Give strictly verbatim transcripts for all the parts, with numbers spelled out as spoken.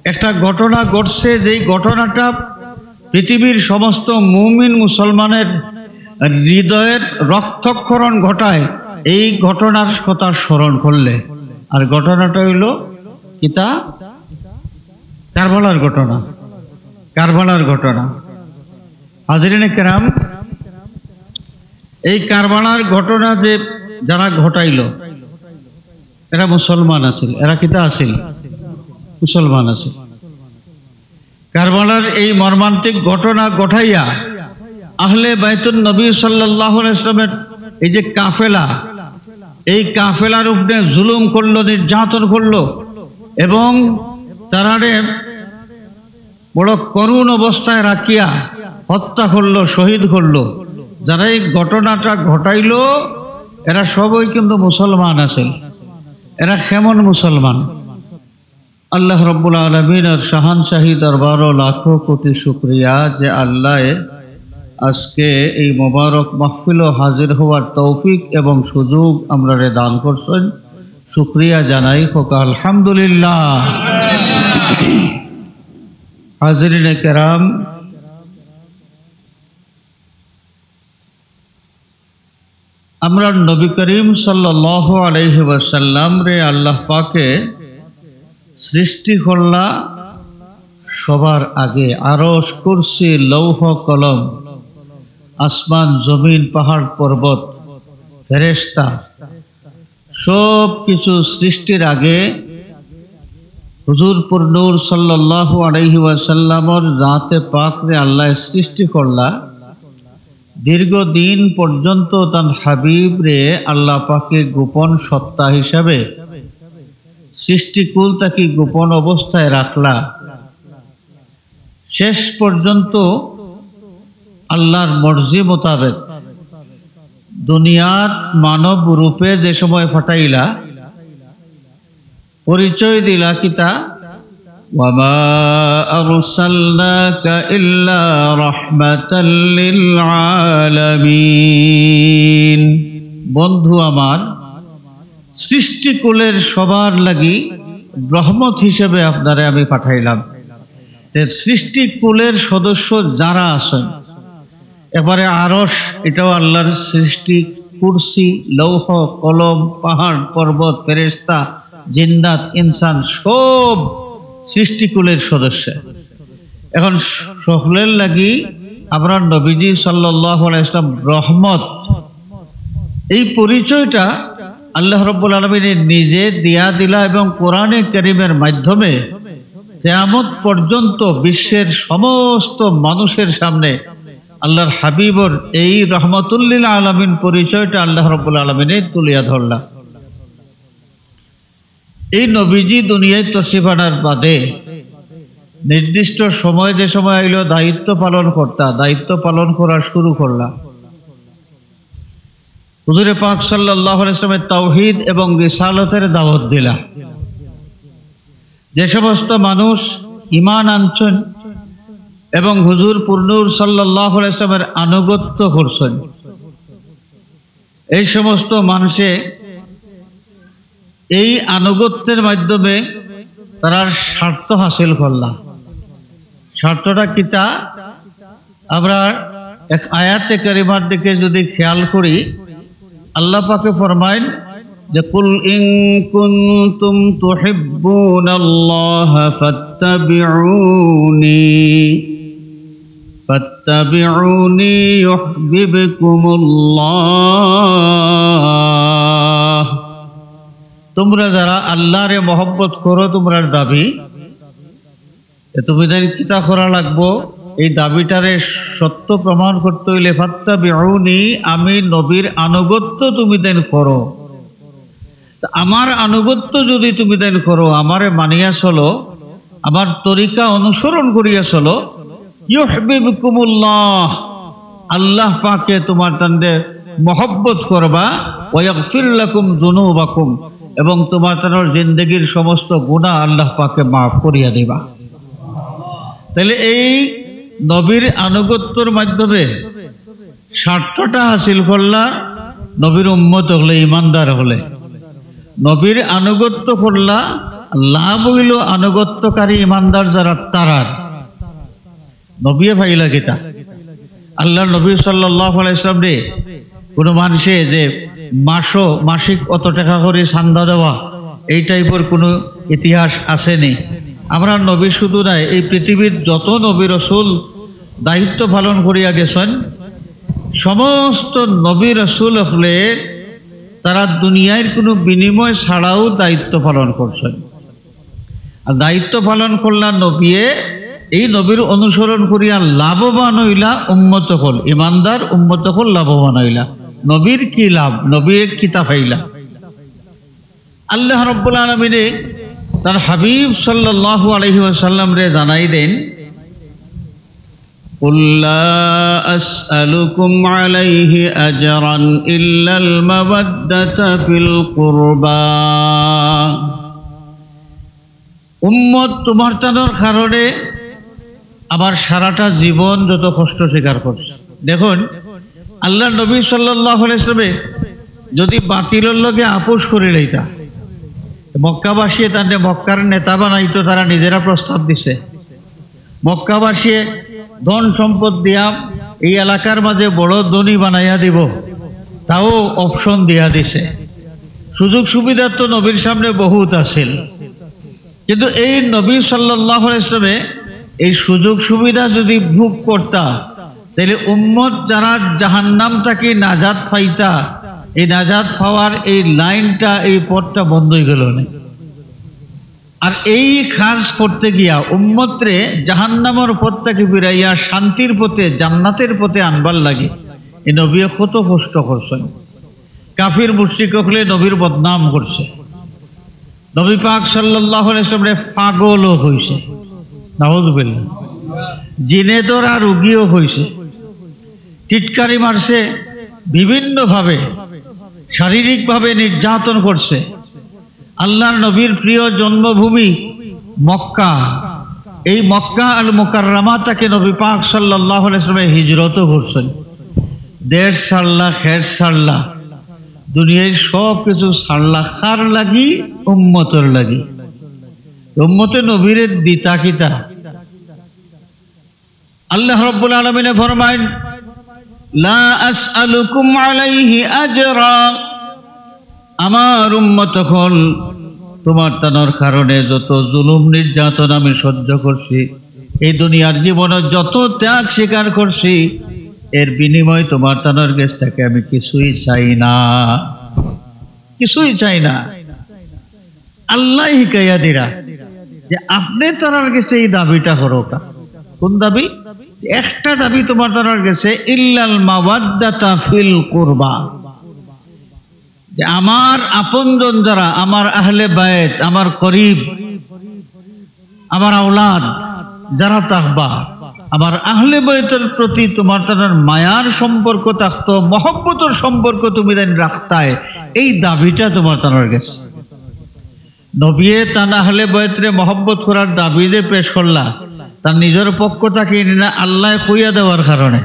একটা ঘটনা ঘটছে, যেই ঘটনাটা পৃথিবীর সমস্ত মুমিন মুসলমানের হৃদয়ের রক্তক্ষরণ ঘটায়। এই ঘটনার কথা স্মরণ করলে, আর ঘটনাটা হইল কিতা? কারবালার ঘটনা। কারবালার ঘটনা। হাজিরিনে কেরাম, এই কারবালার ঘটনা যে যারা ঘটাইল, এরা মুসলমান আছিল। এরা কিতা আছিল? মুসলমান আছিল। কারবালার এই মর্মান্তিক ঘটনা ঘটাইয়া আহলে বাইতুন নবী সাল্লাল্লাহু আলাইহি ওয়াসাল্লামের এই যে কাফেলা, এই কাফেলার উপরে জুলুম করলো, নির্যাতন করলো এবং তারারে বড় করুণ অবস্থায় রাখিয়া হত্যা করলো, শহীদ করলো। যারা এই ঘটনাটা ঘটাইলো, এরা সবই কিন্তু মুসলমান আছিল। এরা কেমন মুসলমান? আল্লাহ রব্বুল আলামিনের শাহানশাহী দরবারও লাখো কোটি শুকরিয়া যে আল্লাহ আজকে এই মোবারক মাহফিলও হাজির হওয়ার তৌফিক এবং সুযোগ আমরারে দান করছেন। শুকরিয়া জানাই, হোক আলহামদুলিল্লাহ। হাজিরিনে কেরাম, আমরার নবী করিম সাল্লাল্লাহু আলাইহি ওয়াসাল্লামরে আল্লাহ পাকে সৃষ্টি করলা সবার আগে। আরশ, কুরসি, লৌহ, কলম, আসমান, জমিন, পাহাড়, পর্বত, ফেরেশতা, সব কিছু সৃষ্টির আগে হুজুর পুরনূর সাল্লাল্লাহু আলাইহি ওয়াসাল্লামর জাতে পাকরে আল্লাহ সৃষ্টি করলা। দীর্ঘদিন পর্যন্ত তান হাবিবরে আল্লাহ পাকে গোপন সত্তা হিসাবে সৃষ্টিকুল থাকি গোপন অবস্থায় রাখলা। শেষ পর্যন্ত আল্লাহর মর্জি মোতাবেক দুনিয়াত মানব রূপে যে সময় পাঠাইলা, পরিচয় দিলা কিতা? "ওয়ামা আরসালনাকা ইল্লা রাহমাতাল লিল আলামিন।" বন্ধু আমার, সৃষ্টিকুলের সবার লাগি রহমত হিসেবে আপনারে আমি পাঠাইলাম। তে সৃষ্টিকুলের সদস্য যারা আছেন, একবারে আরশ, এটাও আল্লাহর সৃষ্টি, কুরসি, লৌহ, কলম, পাহাড়, পর্বত, ফেরেশতা, জিন্নাত, ইনসান, সব সৃষ্টিকুলের সদস্য। এখন সকলের লাগি আমরা নবীজি সাল্লাল্লাহু আলাইহি ওয়াসাল্লাম রহমত, এই পরিচয়টা আল্লাহ রব্বুল আলামিন নিজে দিয়া দিলা এবং কোরআনে কারীমের মাধ্যমে কিয়ামত পর্যন্ত বিশ্বের সমস্ত মানুষের সামনে আল্লাহর হাবিবর এই রহমতুল্লিল আলামিন পরিচয়টা আল্লাহ রব্বুল আলামিনে তুলিয়া ধরলা। এই নবীজি দুনিয়ায় তশরিফ আনার বাদে নির্দিষ্ট সময়, যে সময় আইলো, দায়িত্ব পালন করতা, দায়িত্ব পালন করা শুরু করলা। হুজুরে পাক সাল্লাল্লাহু আলাইহি ওয়াসাল্লামের তাওহীদ এবং রিসালতের দাওয়াত দিলা। যে সমস্ত মানুষ ঈমান আনছেন এবং হুজুর পুরনূর সাল্লাল্লাহু আলাইহি ওয়াসাল্লামের আনুগত্য করছেন, এই সমস্ত মানুষে এই আনুগত্যের মাধ্যমে তারার স্বার্থ হাসিল করলা। স্বার্থটা কিতা? আমরা এক আয়াতে কারিমার দিকে যদি খেয়াল করি, আল্লাহ পাকে ফরমাইন যে, "কুল ইন কুনতুম তুহিব্বুনাল্লাহা ফাত্তাবিউনি, ফাত্তাবিউনি ইউহবিবকুমুল্লাহ।" তোমরা যারা আল্লাহরে মহব্বত করো, তোমরার দাবি, এ তুমি তাইন কিতা করা লাগবো? এই দাবিটারে সত্য প্রমাণ করতে হইলে, "ফাত্তাবিউনি", আমি নবীর আনুগত্য তুমি তাইন করো। তা আমার আনুগত্য যদি তুমি তাইন করো, আমারে মানিয়া চলো, আমার তরিকা অনুসরণ করিয়া চলো, ইউহবিবকুমুল্লাহ, আল্লাহ পাকে তোমার তানরে মহব্বত করবা, ওয়া ইয়াগফির লাকুম যুনুবাকুম, এবং তোমার তানর জিন্দেগির সমস্ত গুনাহ আল্লাহ পাকে মাফ করিয়া দিবা। তাহলে এই নবীর আনুগত্যর মাধ্যমে স্বার্থটা হাসিল করলা, নবীর উম্মত হলে, ইমানদার হলে, নবীর আনুগত্য করলা, লাভ অইলো আনুগত্যকারী ইমানদার যারা, তারার। নবিয়ে পাইলা কিতা? আল্লাহর নবী সাল্লাল্লাহু আলাইহি ওয়াসাল্লামরে কোনো মানষে যে মাসো, মাসিক অত টেকা করি চান্দা দেওয়া, এই টাইপর কোনো ইতিহাস আছেনি। আমরার নবী শুধু নায়, এই পৃথিবীর যত নবী রসুল দায়িত্ব পালন করিয়া গেছইন, সমস্ত নবী রসুল অকলে তারা দুনিয়ার কোনো বিনিময় ছাড়াও দায়িত্ব পালন করছইন। আর দায়িত্ব পালন করলা নবিয়ে, এই নবীর অনুসরণ করিয়া লাভবান অইলা উম্মত অকল, ইমানদার উম্মত অকল লাভবান অইলা। নবীর কি লাভ? নবীয়ে কিতা পাইলা? আল্লাহ রাব্বুল আলামিনে তার হাবিব সাল্লাল্লাহু আলাইহি ওয়াসাল্লামরে জানাই দেন, "কুল লা আসআলুকুম আলাইহি আজরান ইল্লাল মাওয়াদ্দাতা ফিল কুরবা।" উম্মত, তোমার তানর কারণে আমার সারাটা জীবন যত কষ্ট স্বীকার করছে। দেখুন, আল্লাহর নবী সাল্লাল্লাহু আলাইহি ওয়াসাল্লামে যদি বাতিলর লগে আপোষ করি লইতা, মক্কাবাসীয়ে তানরে মক্কার নেতা বানাইতো, তারা নিজেরা প্রস্তাব দিছে। মক্কাবাসীয়ে ধন সম্পদ দিয়া এই এলাকার মাঝে বড় ধনী বানাইয়া দিব, তাও অপশন দিয়া দিছে। সুযোগ সুবিধা তো নবীর সামনে বহুত আছিল, কিন্তু এই নবী সাল্লাল্লাহু আলাইহি ওয়াসাল্লামে এই সুযোগ সুবিধা যদি ভোগ করতা, তাহলে উম্মত যারা জাহান্নাম থাকি নাজাত পাইতা, এই নাজাত পাওয়ার এই লাইনটা, এই পথটা বন্ধ হয়ে গেল না। আর এই কাজ করতে গিয়া উম্মতরে জাহান্নামের পথ থাকি ফিরাইয়া শান্তির পথে, জান্নাতের পথে আনবার লাগি এই নবী কত কষ্ট করছেন। কাফির মুশরিক অকলে নবীর বদনাম করছে, নবী পাক সাল্লাল্লাহু আলাইহি ওয়াসাল্লামরে পাগলও কইছে, নাউজুবিল্লাহ, জিনে ধরা রুগীও কইছে, টিটকারি মারছে, বিভিন্নভাবে শারীরিকভাবে নির্যাতন করছে। আল্লাহর নবীর প্রিয় জন্মভূমি মক্কা, এই মক্কা আল মুকাররমা থাকি নবী পাক সাল্লাল্লাহু আলাইহি ওয়াসাল্লাম হিজরতও করছেন। দেশ ছাড়লা, খেত ছাড়লা, দুনিয়ার সব কিছু ছাড়লা। কার লাগি? উম্মতর লাগি। উম্মতে নবীরে দিতা কিতা? আল্লাহ রাব্বুল আলামিনে ফরমাইন, "লা আসআলুকুম আলাইহি আজরা।" আমার উম্মত অকল, তোমার তানর কারণে যত জুলুম নির্যাতন আমি সহ্য করছি, এই দুনিয়ার জীবনে যত ত্যাগ স্বীকার করছি, এর বিনিময়ে তোমার তানর গেছ থাকি আমি কিছুই চাই না, কিছুই চাই না। আল্লাহ হিকাইয়া দিরা যে আপনে তারার গেছে এই দাবিটা করোকা। কোন দাবি? একটা দাবি তোমার তারার গেছে, ইল্লাল মাওয়াদ্দাতা ফিল কুরবা, যে আমার আপনজন যারা, আমার আহলে বায়েত, আমার করিব, আমার আওলাদ যারা থাকবা, আমার আহলে বায়েতর প্রতি তোমার তারার মায়ার সম্পর্ক থাকতো, মহব্বতর সম্পর্ক তুমি যেন রাখতায়, এই দাবিটা তোমার তারার গেছে। নবিয়ে তান আহলে বায়েতরে মহব্বত করার দাবি যে পেশ করলা, তার নিজর পক্ষ থাকি নি না, আল্লায় কইয়া দেওয়ার কারণে।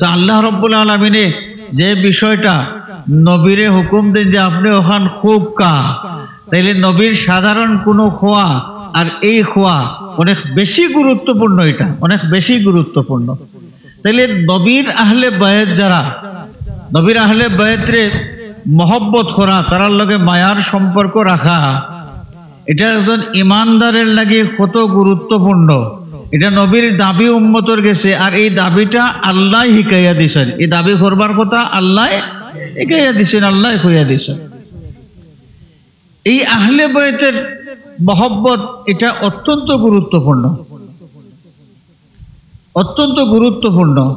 তো আল্লাহ রাব্বুল আলামিনে যে বিষয়টা নবীরে হুকুম দেন যে আপনে অখান কউক্কা, তাইলে নবীর সাধারণ কোনো কওয়া আর এই কওয়া অনেক বেশি গুরুত্বপূর্ণ, এটা অনেক বেশি গুরুত্বপূর্ণ। তাইলে নবীর আহলে বায়েত যারা, নবীর আহলে বায়েতরে মহব্বত করা, তারার লগে মায়ার সম্পর্ক রাখা, এটা একজন ইমানদারের লাগি কত গুরুত্বপূর্ণ। এটা নবীর দাবি উম্মতর গেছে, আর এই দাবিটা আল্লায় হিকাইয়া দিছেন। এই দাবি করবার কথা আল্লায় হিকাইয়া দিছেন, আল্লায় কইয়া দিছেন। এই আহলে বায়েতর মহব্বত এটা অত্যন্ত গুরুত্বপূর্ণ, অত্যন্ত গুরুত্বপূর্ণ।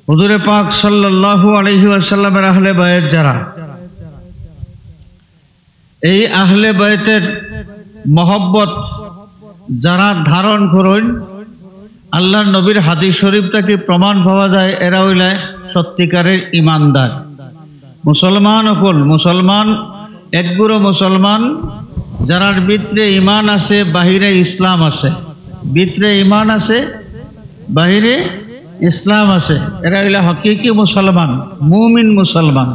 হুজুরে পাক সাল্লাল্লাহু আলাইহি ওয়াসাল্লামের আহলে বায়েত যারা, এই আহলে বায়েতর মহব্বত যারা ধারণ করইন, আল্লাহর নবীর হাদিস শরীফ থাকি প্রমাণ পাওয়া যায়, এরা অইলা সত্যিকারের ইমানদার। মুসলমান অকল, মুসলমান, একগুরু মুসলমান, যারার ভিতরে ইমান আছে, বাহিরে ইসলাম আছে, ভিতরে ইমান আছে, বাহিরে ইসলাম আছে, এরা অইলা হকিকি মুসলমান, মুমিন মুসলমান।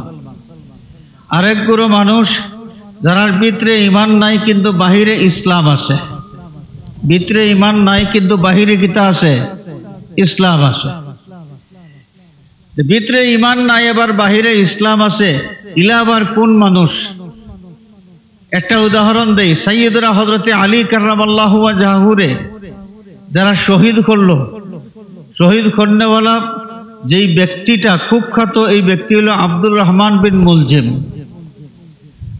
আরেকগুরু মানুষ যারার ভিতরে ইমান নাই কিন্তু বাহিরে ইসলাম আছে। ভিতরে ইমান নাই কিন্তু বাহিরে কিতা আছে? ইসলাম আছে। তো ভিতরে ইমান নাই আবার বাহিরে ইসলাম আছে, ইলা আবার কোন মানুষ? একটা উদাহরণ দেই, সাইয়্যিদুনা হযরতে আলী কাররামাল্লাহু ওয়াজহাহুরে যারা শহীদ করলো, শহীদ করনেওয়ালা যেই ব্যক্তিটা কুখ্যাত, এই ব্যক্তি হলো আব্দুর রহমান বিন মুলজিম।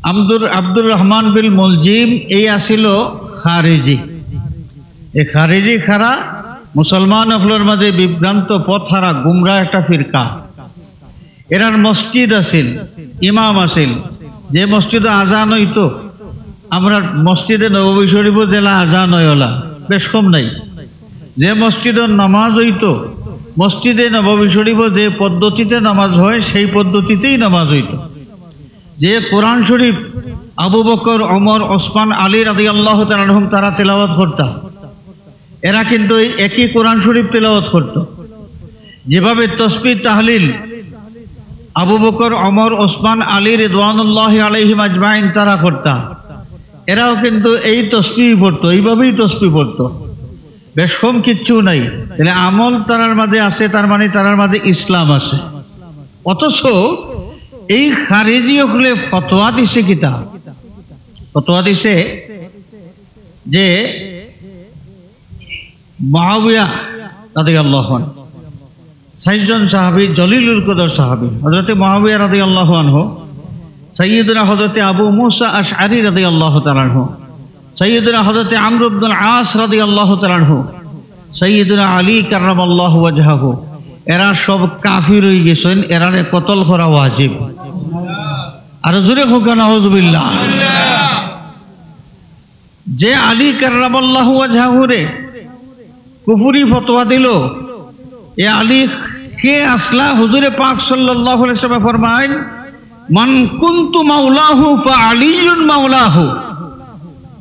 আব্দুর, আব্দুর রহমান বিন মুলজিম এই আছিল খারিজি। এই খারিজি খারা মুসলমান অকলর মাঝে বিভ্রান্ত, পথহারা, গুমরা একটা ফিরকা। এরার মসজিদ আছিল, ইমাম আছিল, যে মসজিদো আজান অইতো, আমরার মসজিদে নববী শরীফো যেলা আজান অয় অলা, বেশ কম নাই। যে মসজিদো নামাজ অইতো, মসজিদে নববী শরীফো যে পদ্ধতিতে নামাজ হয়, সেই পদ্ধতিতেই নামাজ অইতো। যে কোরআন শরীফ আবু বকর, ওমর, ওসমান, আলী রাদিয়াল্লাহু তাআলা আনহুম তারা তেলাওয়াত করতা, এরা কিন্তু এই একই কোরআন শরীফ তেলাওয়াত করত। যেভাবে তসবিহ তাহলিল আবু বকর, ওমর, ওসমান, আলী রিদওয়ানুল্লাহি আলাইহিম আজমাইন তারা করতা, এরাও কিন্তু এই তসবিহ পড়তো, এইভাবেই তসবিহ পড়তো। বেশ কম কিচ্ছু নাই। তাহলে আমল তারার মাঝে আছে, তার মানে তারার মাঝে ইসলাম আছে। অথচ এই খারিজি অকলে ফতোয়া দিছে কিতা? ফতোয়া দিছে যে মুআবিয়া রাদিয়াল্লাহু আনহু, চাইরজন সাহাবী, জলিলুল কদর সাহাবী, হযরতে মুআবিয়া রাদিয়াল্লাহু আনহু, সাইয়্যিদুনা হযরতে আবু মুসা আশআরী রাদিয়াল্লাহু তাআলা আনহু, সাইয়্যিদুনা হযরতে আমর ইবনুল আস রাদিয়াল্লাহু তাআলা আনহু, সাইয়্যিদুনা আলী কাররামাল্লাহু ওয়াজহাহু, এরা সব কাফির অই গেছইন, এরারে কতল করা ওয়াজিব। আরো জোরে কউক্কা নাউজুবিল্লাহ। যে আলী কাররামাল্লাহু ওয়াজহাহুরে কুফুরি ফতোয়া দিল, এ আলী কে আসলা? হুজুরে পাক সাল্লাল্লাহু আলাইহি ওয়াসাল্লাম ফরমাইন, "মান কুনতু মাওলাহু ফা আলিয়ুন মাওলাহু।"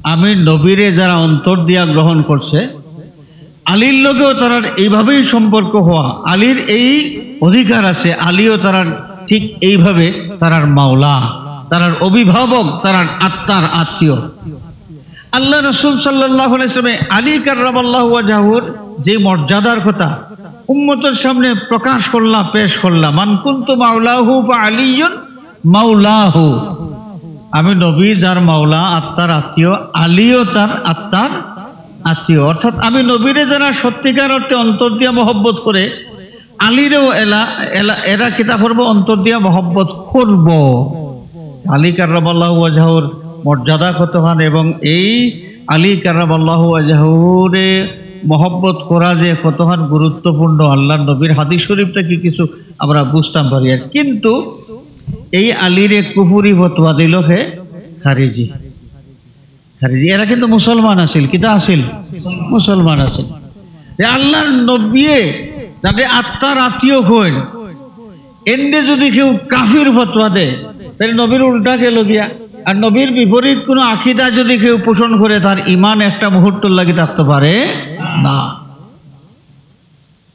আমি নবীরে যারা অন্তর দিয়া গ্রহণ করছে, আলীর লগেও তারার এইভাবেই সম্পর্ক হওয়া, আলীর এই অধিকার আছে, আলীও তারার ঠিক এইভাবে তারার মাওলা, তারার অভিভাবক, তারার আত্মার আত্মীয়। আল্লাহ রাসূল সাল্লাল্লাহু আলাইহি ওয়াসাল্লামে আলী কাররামাল্লাহু ওয়াজহাহুর যে মর্যাদার কথা উম্মতের সামনে প্রকাশ করলা, পেশ করলা, "মান কুনতু মাওলাহু ফা আলিয়ুন মাওলাহু।" আমি নবী যার মাওলা, আত্মার আত্মীয়, আলীও তার আত্মার আত্মীয়। অর্থাৎ আমি নবীরে যারা সত্যিকার অর্থে অন্তর দিয়া মহব্বত করে, আলীরেও এলা, এলা, এরা কিতা করব? অন্তর দিয়া মহব্বত করব। আলী কাররামাল্লাহু ওয়াজহাহুর মর্যাদা কতখান এবং এই আলী কাররামাল্লাহু ওয়াজহাহুরে মহব্বত করা যে কতখান গুরুত্বপূর্ণ, আল্লাহর নবীর হাদিস শরীফ থাকি কিছু আমরা বুঝতাম পারি। আর কিন্তু এই আলীরে কুফুরি ফতোয়া দিল হে খারিজি। খারিজি, এরা কিন্তু মুসলমান আছিল, কিতা আছিল? মুসলমান আছিল। যে আল্লাহর নবীয়ে যাতে আত্মার আত্মীয় হইন, এন্ডে যদি কেউ কাফির ফতোয়া দেয়, তাহলে নবীর উল্টা গেল গিয়া। আর নবীর বিপরীত কোনো আকিদা যদি কেউ পোষণ করে, তার ইমান একটা মুহূর্তর লাগি থাকতে পারে না।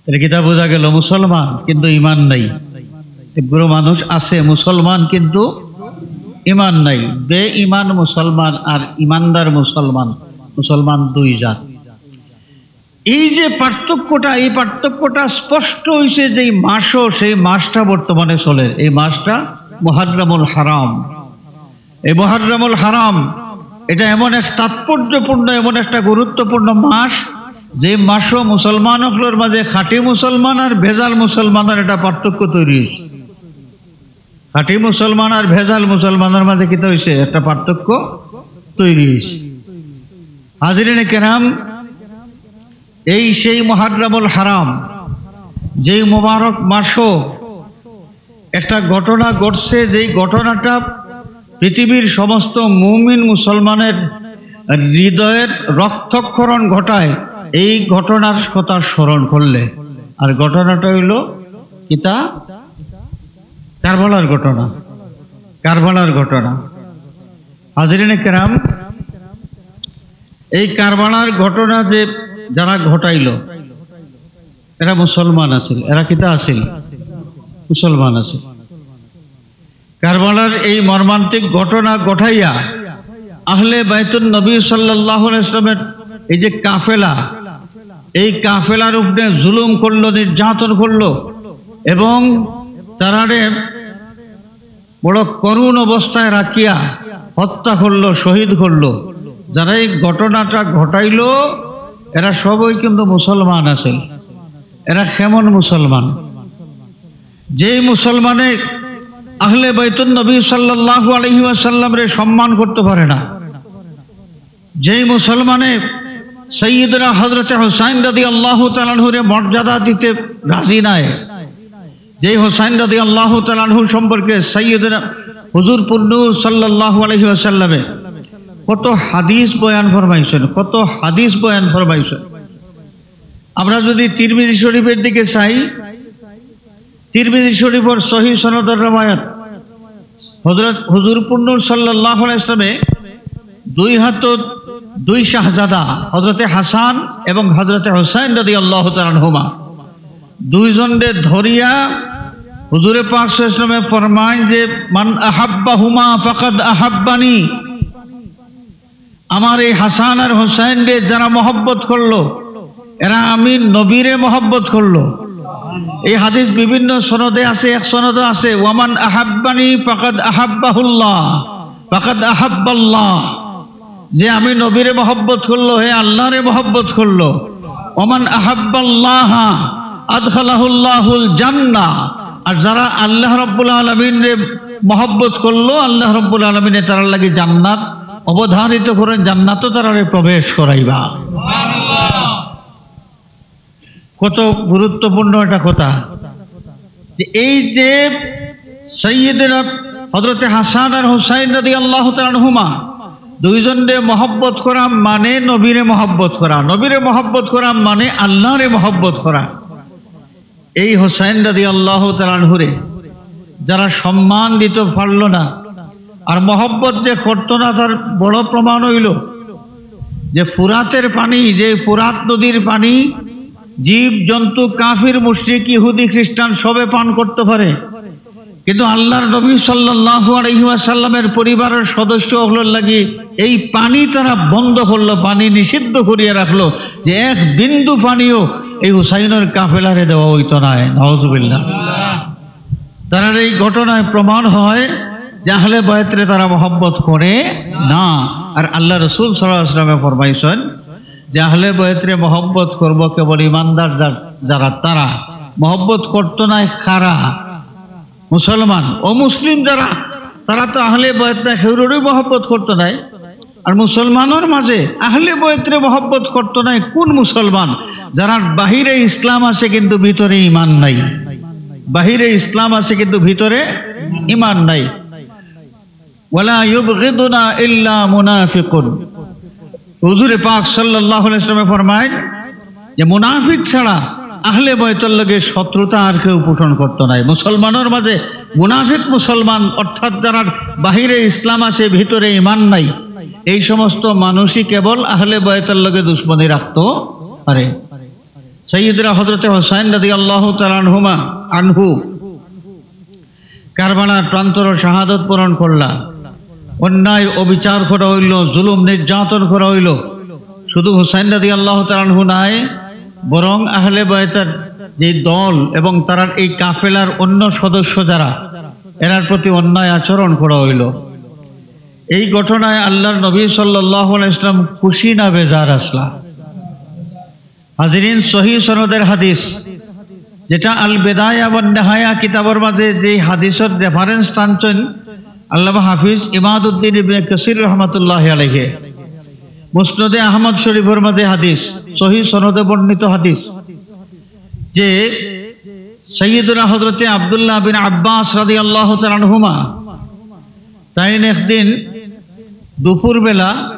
তাহলে কিতা বোঝা গেল? মুসলমান কিন্তু ইমান নাই। এগুলো মানুষ আছে মুসলমান কিন্তু ইমান নাই। বেঈমান মুসলমান আর ইমানদার মুসলমান, মুসলমান দুই জাত। এই যে পার্থক্যটা, এই পার্থক্যটা স্পষ্ট হইছে যেই মাসও, সেই মাসটা বর্তমানে চলের, এই মাসটা মুহাররমুল হারাম। এই মুহাররমুল হারাম, এটা এমন এক তাৎপর্যপূর্ণ, এমন একটা গুরুত্বপূর্ণ মাস, যে মাসও মুসলমান অকলর মাঝে খাঁটি মুসলমান আর ভেজাল মুসলমানের একটা পার্থক্য তৈরি হইছে। খাঁটি মুসলমান আর ভেজাল মুসলমানের মাঝে কিতা হইছে? একটা পার্থক্য তৈরি হইছে। হাজিরিনে কেরাম, এই সেই মুহাররমুল হারাম, যেই মোবারক মাসও একটা ঘটনা ঘটছে, যেই ঘটনাটা পৃথিবীর সমস্ত মুমিন মুসলমানের হৃদয়ের রক্তক্ষরণ ঘটায় এই ঘটনার কথা স্মরণ করলে। আর ঘটনাটা হইল কিতা? কারবালার ঘটনা। কারবালার ঘটনা। হাজিরিনে কেরাম, এই কারবালার ঘটনা যে যারা ঘটাইল, এরা মুসলমান আছিল। এরা কিতা আছিল? মুসলমান আছিল। কারবালার এই মর্মান্তিক ঘটনা ঘটাইয়া আহলে বাইতুন নবী সাল্লাল্লাহু আলাইহি ওয়াসাল্লামের এই যে কাফেলা, এই কাফেলার উপরে জুলুম করলো, নির্যাতন করলো এবং তারারে বড় করুণ অবস্থায় রাখিয়া হত্যা করলো, শহীদ করলো। যারা এই ঘটনাটা ঘটাইলো, এরা সবই কিন্তু মুসলমান আছে। এরা কেমন মুসলমান? যেই মুসলমানে আহলে বাইতুন নবী সাল্লাল্লাহু আলাইহি ওয়াসাল্লামরে সম্মান করতে পারে না, যেই মুসলমানে সাইয়্যিদনা হযরতে হুসাইন রাদিয়াল্লাহু তাআলা আনহুরে মর্যাদা দিতে রাজি নায়, যেই হুসাইন রাদিয়াল্লাহু তাআলা আনহু সম্পর্কে সাইয়্যিদনা হুজুর পুন্নূর সাল্লাল্লাহু আলাইহি ওয়াসাল্লামে কত হাদিস বয়ান ফরমাইছেন, কত হাদিস বয়ান ফরমাইছেন। আমরা যদি তিরমিজি শরীফের দিকে চাই, তিরমিজি শরীফের সহি সনদর রওয়ায়াত, হযরত হুজুর পুন্নূর সাল্লাল্লাহু আলাইহি ওয়াসাল্লামে দুই হাতত দুই শাহজাদা, হযরতে হাসান এবং হযরতে হুসাইন রাদিয়াল্লাহু তাআলা আনহুমা, দুইজনরে ধরিয়া হুজুরে পাক সাল্লাল্লাহু আলাইহি ওয়াসাল্লামে ফরমায় যে, "মান আহাব্বাহুমা ফাকাদ আহাব্বানি।" আমার এই হাসান আর হুসাইনরে যারা মহব্বত করলো, এরা আমি নবীরে মহব্বত করলো। এই হাদিস বিভিন্ন সনদে আছে, এক সনদে আছে, "ওয়ামান আহাব্বানি ফাকাদ আহাব্বাহুল্লাহ, ফাকাদ আহাব্বাল্লাহ।" যে আমি নবীরে মহব্বত করলো, হে আল্লাহরে মহব্বত করলো। "ওমান আহাব্বাল্লাহ আদখালাহুল্লাহুল জান্নাহ।" আর যারা আল্লাহ রাব্বুল আলামিনরে মহব্বত করলো, আল্লাহ রাব্বুল আলামিনে তারার লাগি জান্নাত অবধারিত করেন, জান্নাতও তারারে প্রবেশ করাইবা। কত গুরুত্বপূর্ণ একটা কথা, যে এই যে সাইয়্যিদনা হযরতে হাসান আর হুসাইন রাদিয়াল্লাহু তাআলা আনহুমা দুইজনরে মহব্বত করা মানে নবীরে মহব্বত করা, নবীরে মহব্বত করা মানে আল্লাহরে মহব্বত করা। এই হুসাইন রাদিয়াল্লাহু তাআলা আনহুরে যারা সম্মান দিতে পারলো না, আর মহব্বত যে করতো না, তার বড় প্রমাণ অইলো যে ফুরাতের পানি, যে ফুরাত নদীর পানি জীব জন্তু, কাফির, মুশরিক, ইহুদি, খ্রিস্টান সবে পান করতে পারে, কিন্তু আল্লাহর নবী সাল্লাল্লাহু আলাইহি ওয়াসাল্লামের পরিবারের সদস্য অকলর লাগি এই পানি তারা বন্ধ করলো, পানি নিষিদ্ধ করিয়া রাখলো, যে এক বিন্দু পানিও এই হুসাইনের কাফেলারে দেওয়া অইতো নায়। নাউজুবিল্লাহ। তারার এই ঘটনায় প্রমাণ হয় যে আহলে বায়তরে তারা মহব্বত করে না। আর আল্লাহ রসুল সাল্লাল্লাহু আলাইহি ওয়াসাল্লামে ফরমাইছেন যে আহলে বায়তরে মহব্বত করবো কেবল ইমানদার যার-, যারা, তারা। মহব্বত করতো নায় কারা? মুসলমান। অমুসলিম যারা, তারা তো আহলে বায়ত না, কেউরই মহব্বত করতো নায়। আর মুসলমানের মাঝে আহলে বায়তরে মহব্বত করতো নায় কোন মুসলমান? যারা বাহিরে ইসলাম আছে কিন্তু ভিতরে ইমান নাই। বাহিরে ইসলাম আছে কিন্তু ভিতরে ইমান নাই। "ওয়ালা ইউবগিদুনা ইল্লা মুনাফিকুন।" হুজুরে পাক সাল্লাল্লাহু আলাইহি ওয়াসাল্লামে ফরমায় যে মুনাফিক ছাড়া আহলে বায়তর লগে শত্রুতা আর কেউ পোষণ করতো নায়। মুসলমানের মাঝে মুনাফিক মুসলমান, অর্থাৎ যারা বাহিরে ইসলাম আছে, ভিতরে ইমান নাই, এই সমস্ত মানুষই কেবল আহলে বায়তর লগে দুশমনি রাখতো পারে। সাইয়্যিদনা হযরতে হুসাইন রাদিয়াল্লাহু তাআলা আনহুমা, আনহু, কারবালার প্রান্তরে শাহাদত বরণ করলা। অন্যায় অবিচার করা অইলো, জুলুম নির্যাতন করা অইলো। শুধু হুসাইন রাদিয়াল্লাহু তাআলা আনহু নায়, বরং আহলে বায়তর যে দল এবং তারার এই কাফেলার অন্য সদস্য যারা, এরার প্রতি অন্যায় আচরণ করা অইলো। এই ঘটনায় আল্লাহর নবী সাল্লাল্লাহু আলাইহি ওয়াসাল্লাম খুশি না বেজার আছলা? হাজিরিন, সহি সনদের হাদিস, যেটা আল বেদায়া ওয়ান নেহায়া কিতাবর মাঝে যেই হাদিসর reference টানছেন আল্লামা হাফিজ ইমাদুদ্দিন ইবনে কাসির রহমতুল্লাহ আলাইহি, মুসনদে আহমদ শরীফর মাঝে হাদিস, সহি সনদে বর্ণিত হাদিস, যে সাইয়্যিদুনা হযরতে আব্দুল্লাহ বিন আব্বাস রাদিয়াল্লাহু তাআলা আনহুমা তাইন একদিন দুপুরবেলা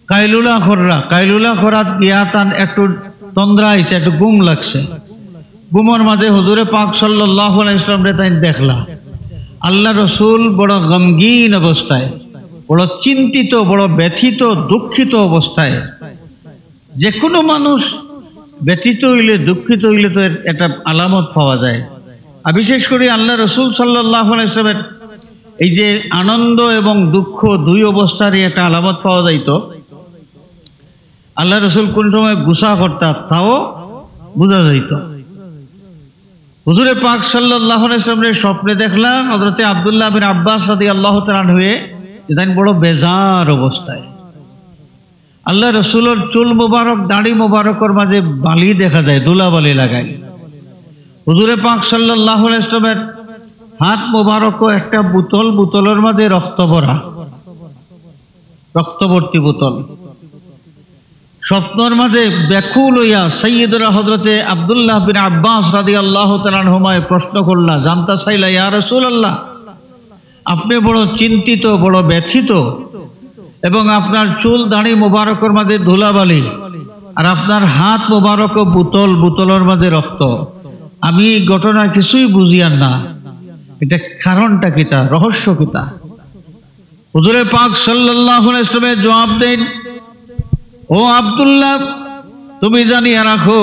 কাইলুলা কররা, কাইলুলা করাত গিয়া তান একটু তন্দ্রা আইছে, একটু ঘুম লাগছে। ঘুমর মাঝে হুজুরে পাক সাল্লাল্লাহু আলাইহি ওয়াসাল্লামরে তাইন দেখলা। আল্লাহ রসুল বড় গমগিন অবস্থায়, বড় চিন্তিত, বড় ব্যথিত, দুঃখিত অবস্থায়। যে কোনো মানুষ ব্যথিত অইলে, দুঃখিত অইলে তো এর একটা আলামত পাওয়া যায়। আর বিশেষ করি আল্লাহ রসুল সাল্লাল্লাহু আলাইহি ওয়াসাল্লামের এই যে আনন্দ এবং দুঃখ, দুই অবস্থারই একটা আলামত পাওয়া যাইত। আল্লাহ রসুল কোন সময় গুসা করতা, তাও বুঝা যাইত। হুজুরে পাক সাল্লাল্লাহু আলাইহি ওয়াসাল্লামরে স্বপ্নে দেখলা হযরতে আব্দুল্লাহ বিন আব্বাস রাদিয়াল্লাহু তাআলা আনহুয়ে, ইদান বড় বেজার অবস্থায়। আল্লাহ রসুলর চুল মোবারক, দাড়ি মোবারকর মাঝে বালি দেখা যায়, ধুলাবালি লাগাই। হুজুরে পাক সাল্লাল্লাহু আলাইহি ওয়াসাল্লামের হাত মোবারকও একটা বোতল, বোতলর মাঝে রক্ত ভরা, রক্তবর্তী বোতল। স্বপ্নর মাঝে ব্যাকুল হইয়া সাইয়্যিদুনা হযরতে আব্দুল্লাহ বিন আব্বাস রাদিয়াল্লাহু তাআলা আনহুমায় প্রশ্ন করলা, জানতা চাইলা, "ইয়া রাসূলুল্লাহ, আপনি বড় চিন্তিত, বড় ব্যথিত, এবং আপনার চুল দাড়ি মোবারকর মাঝে ধুলাবালি, আর আপনার হাত মোবারকও বোতল, বোতলর মাঝে রক্ত। আমি এই ঘটনা কিছুই বুঝিয়ার না, এটা কারণটা কিতা, রহস্য কিতা?" হুজুরে পাক সাল্লাল্লাহু আলাইহি ওয়াসাল্লামে জবাব দেন, "ও আব্দুল্লাহ, তুমি জানিয়া রাখো,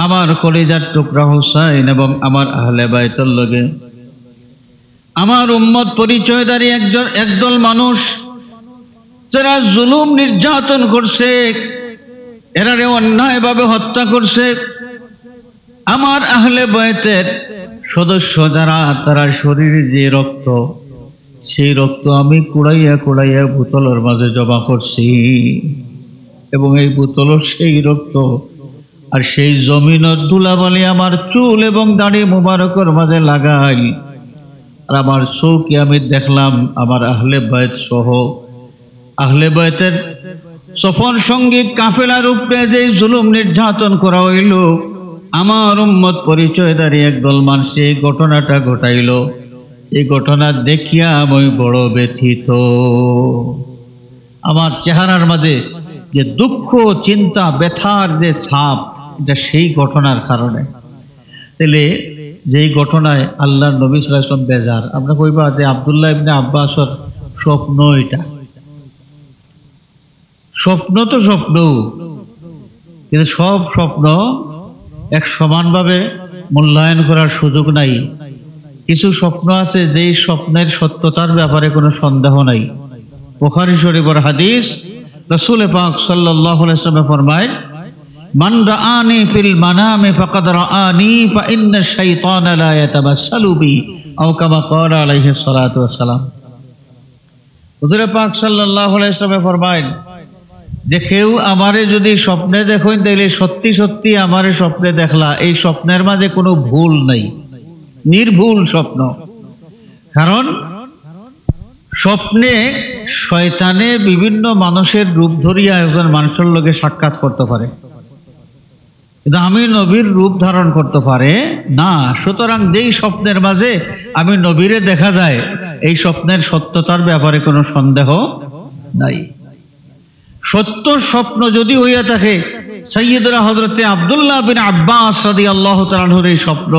আমার কলিজার টুকরা হুসাইন এবং আমার আহলে বায়তর লগে আমার উম্মত পরিচয়ধারী একজন, একদল মানুষ, যারা জুলুম নির্যাতন করছে, এরারে অন্যায়ভাবে হত্যা করছে, আমার আহলে বায়তর সদস্য যারা, তারা শরীরে যে রক্ত, সেই রক্ত আমি কুড়াইয়া কুড়াইয়া বোতলর মাঝে জমা করছি, এবং এই বোতলর সেই রক্ত আর সেই জমিনর ধুলাবালি আমার চুল এবং দাড়ি মুবারকর মাঝে লাগাইল। আর আমার চোখে আমি দেখলাম আমার আহলে বায়ত সহ আহলে বায়তর সফর সঙ্গী কাফেলার উপরে যেই জুলুম নির্যাতন করা হইল, আমার উম্মত পরিচয়ধারী একদল মানুষ এই ঘটনাটা ঘটাইল। এই ঘটনা দেখিয়া আমি বড় ব্যথিত। আমার চেহারার মাঝে যে দুঃখ, চিন্তা, ব্যথার যে ছাপ, এটা সেই ঘটনার কারণে।" তাইলে যেই ঘটনায় আল্লাহর নবী সাল্লাল্লাহু আলাইহি ওয়াসাল্লাম বেজার, আমরা কইবা যে আব্দুল্লাহ ইবনে আব্বাসর স্বপ্ন এটা। স্বপ্ন তো স্বপ্ন, কিন্তু সব স্বপ্ন এক সমানভাবে মূল্যায়ন করার সুযোগ নাই। কিছু স্বপ্ন আছে যেই স্বপ্নের সত্যতার ব্যাপারে কোনো সন্দেহ নাই। বুখারী শরীফের হাদিস, রাসূল পাক সাল্লাল্লাহু আলাইহি ওয়াসাল্লাম ফরমায়, "মান রাআনি ফিল মানামি ফাকাদ রাআনি, ফা ইন্না শাইতানা লা ইয়াতামাসসালু বি", আও কামা ক্বালা আলাইহিস সালাতু ওয়াস সালাম। হুজুরে পাক সাল্লাল্লাহু আলাইহি ওয়াসাল্লামে ফরমাইন যে কেউ আমারে যদি স্বপ্নে দেখইন, তাইলে সত্যি সত্যি আমারে স্বপ্নে দেখলা, এই স্বপ্নের মাঝে কোনো ভুল নাই, নির্ভুল স্বপ্ন। কারণ স্বপ্নে শয়তানে বিভিন্ন মানুষের রূপ ধরিয়া একজন মানুষের লগে সাক্ষাৎ করতে পারে, কিন্তু আমি নবীর রূপ ধারণ করতে পারে না। সুতরাং যেই স্বপ্নের মাঝে আমি নবীরে দেখা যায়, এই স্বপ্নের সত্যতার ব্যাপারে কোনো সন্দেহ নাই। সত্য স্বপ্ন যদি হইয়া থাকে সাইয়্যিদুনা হযরতে আব্দুল্লাহ বিন আব্বাস রাদিয়াল্লাহু তাআলা আনহুর এই স্বপ্ন,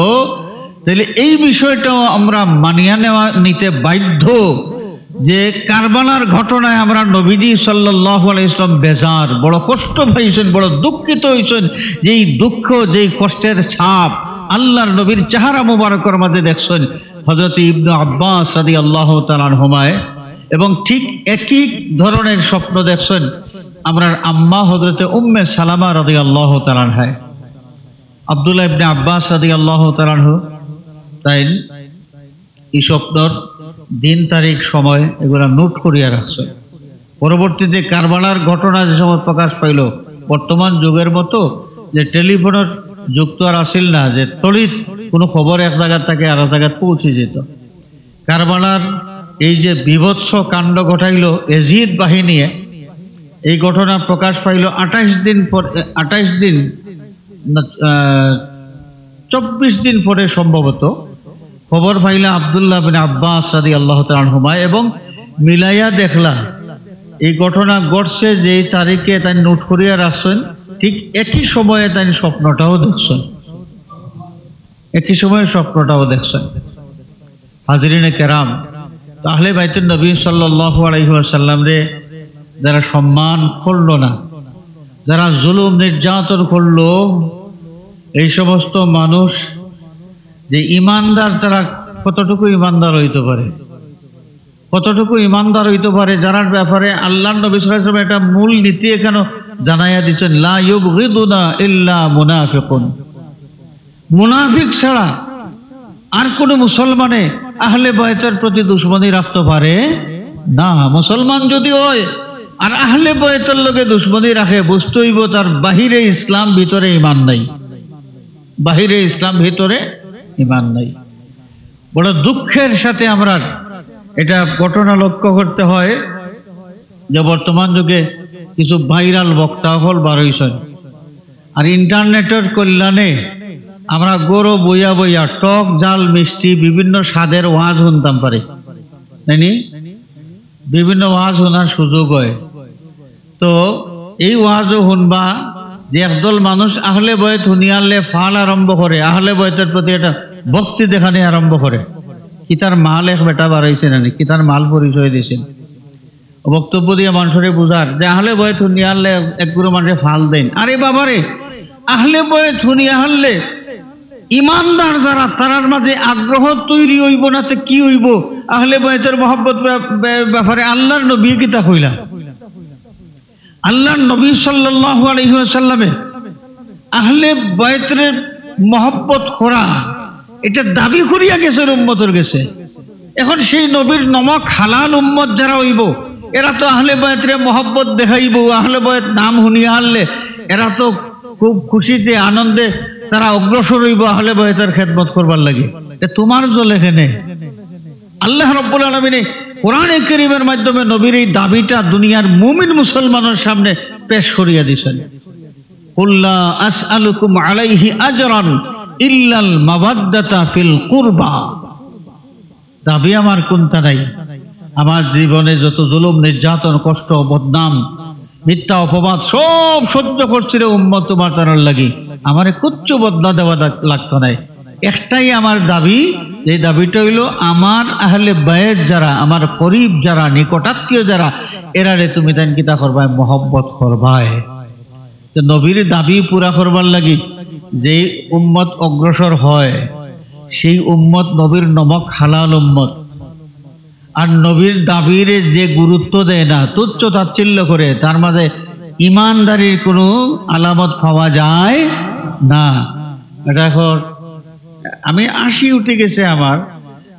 তাহলে এই বিষয়টাও আমরা মানিয়া নেওয়া, নিতে বাধ্য যে কারবালার ঘটনায় আমরা নবীজি সাল্লাল্লাহু আলাইহি ওয়াসাল্লাম বেজার, বড় কষ্ট পাইছেন, বড় দুঃখিত হইছেন, যেই দুঃখ, যেই কষ্টের ছাপ আল্লাহর নবীর চেহারা মোবারকর মাঝে দেখছেন হযরত ইবনু আব্বাস রাদিয়াল্লাহু তাআলা আনহুমায়। এবং ঠিক একই ধরনের স্বপ্ন দেখছেন আমরার আম্মা হযরতে উম্মে সালামা রাদিয়াল্লাহু তাআলা আনহায়। আব্দুল্লাহ ইবনে আব্বাস রাদিয়াল্লাহু তাআলা আনহু তাইন এই স্বপ্নর দিন, তারিখ, সময় এগুলা নোট করিয়া রাখছেন। পরবর্তীতে কারবালার ঘটনা যে সময় প্রকাশ পাইল, বর্তমান যুগের মতো যে টেলিফোনের যুগ তো আর আসিল না, যে তড়িৎ কোনো খবর এক জায়গা থেকে আর জায়গায় পৌঁছে যেত। কারবালার এই যে বিভৎস কাণ্ড ঘটাইল এজিদ বাহিনীয়ে, এই ঘটনা প্রকাশ পাইল আঠাইশ দিন পর, আঠাইশ দিন, না, আহ, চব্বিশ দিন পরে সম্ভবত খবর পাইলা আব্দুল্লাহ বিন আব্বাস রাদিয়াল্লাহু তাআলা আনহুমায় এবং মিলাইয়া দেখলা এই ঘটনা ঘটছে যেই তারিখে তাইন নোট করিয়া রাখছেন, ঠিক একই সময়ে তাইন স্বপ্নটাও দেখছেন, একই সময়ে স্বপ্নটাও দেখছেন। হাজিরিনে কেরাম, তো আহলে বাইতুন নবী সাল্লাল্লাহু আলাইহি ওয়াসাল্লামরে যারা সম্মান করলো না, যারা জুলুম নির্যাতন করলো, এই সমস্ত মানুষ যে ইমানদার তারা কতটুকু ইমানদার হইতে পারে, কতটুকু ইমানদার হইতে পারে, যারার ব্যাপারে আল্লাহর নবী সাল্লাল্লাহু আলাইহি ওয়াসাল্লাম একটা মূল নীতি এখানে জানাইয়া দিচ্ছেন, "লা ইউবগিদুনা ইল্লা মুনাফিকুন।" মুনাফিক ছাড়া আর কোনো মুসলমানে আহলে বায়তের প্রতি দুশমনি রাখতে পারে না। মুসলমান যদি হয় আর আহলে বায়তের লগে দুশমনি রাখে, বুঝতে হইব তার বাহিরে ইসলাম, ভিতরে ইমান নাই। বাহিরে ইসলাম, ভিতরে ইমান নাই। বড় দুঃখের সাথে আমরা এটা ঘটনা লক্ষ্য করতে হয় যে বর্তমান যুগে কিছু ভাইরাল বক্তা হল বারইছন, আর ইন্টারনেটের কল্যাণে আমরা ঘরো বইয়া বইয়া টক, ঝাল, মিষ্টি বিভিন্ন স্বাদের ওয়াজ শুনতাম পারি, তাই নি? বিভিন্ন ওয়াজ শোনার সুযোগ হয়। তো এই ওয়াজও শুনবা যে একদল মানুষ আহলে বয়ত শুনিয়ারলে ফাল আরম্ভ করে, আহলে বয়তের প্রতি একটা ভক্তি দেখানি আরম্ভ করে। কিতার মাল এক বেটা বারইছে নানি, কিতার মাল পরিচয় দিছেন। বক্তব্য দিয়া মানুষরে বুঝার যে আহলে বয়ত শুনিয়ারলে এক গুরু মানুষে ফাল দেন। আরে বাবারে, আহলে বয়ত শুনিয়ারলে ইমানদার যারা, তারার মাঝে আগ্রহ তৈরি হইব না, তো কি হইব? আহলে বয়তের মহব্বত ব্য-, ব্য-, ব্যাপারে আল্লাহর নবী কিতা কইলা? আল্লাহর নবী সাল্লাল্লাহু আলাইহি ওয়াসাল্লামে আহলে বয়তের মহব্বত করা, এটা দাবি করিয়া গেছে উম্মতর গেছে। এখন সেই নবীর নমক হালাল উম্মত যারা হইব, এরা তো আহলে বয়তরে মহব্বত দেখাইব, আহলে বয়ত নাম শুনিয়ারলে এরা তো খুব খুশিতে আনন্দে তারা অগ্রসর হইব আহলে বয়তের খেদমত করবার লাগি। তে তোমার জ্বলে কেনে? আল্লাহ রাব্বুল আলামিনে কোরআনে কারীমের মাধ্যমে নবীর এই দাবিটা দুনিয়ার মুমিন মুসলমানের সামনে পেশ করিয়া দিছেন। "কুল লা আসআলুকুম আলাইহি আজরান ইল্লাল মাওয়াদ্দাতা ফিল কুরবা।" দাবি আমার কোনটা নাই। আমার জীবনে যত জুলুম, নির্যাতন, কষ্ট, বদনাম, মিথ্যা অপবাদ সব সহ্য করছি রে উম্মত তোমার তারার লাগি, আমারে কিচ্ছু বদলা দেওয়া লাগ-, লাগতো নাই। একটাই আমার দাবি, যে দাবিটা হইল আমার আহলে বায়েত যারা, আমার করিব যারা, নিকটাত্মীয় যারা, এরারে তুমি তাইন কিতা করবায়? মহব্বত করবায়। তো নবীর দাবি পুরা করবার লাগি যেই উম্মত অগ্রসর হয়, সেই উম্মত নবীর নমক হালাল উম্মত। আর নবীর দাবিরে যে গুরুত্ব দেয় না, তুচ্ছ তাচ্ছিল্য করে, তার মাঝে ইমানদারির কোনো আলামত পাওয়া যায় না। এটা এখন আমি হাসি উঠি গেছে আমার,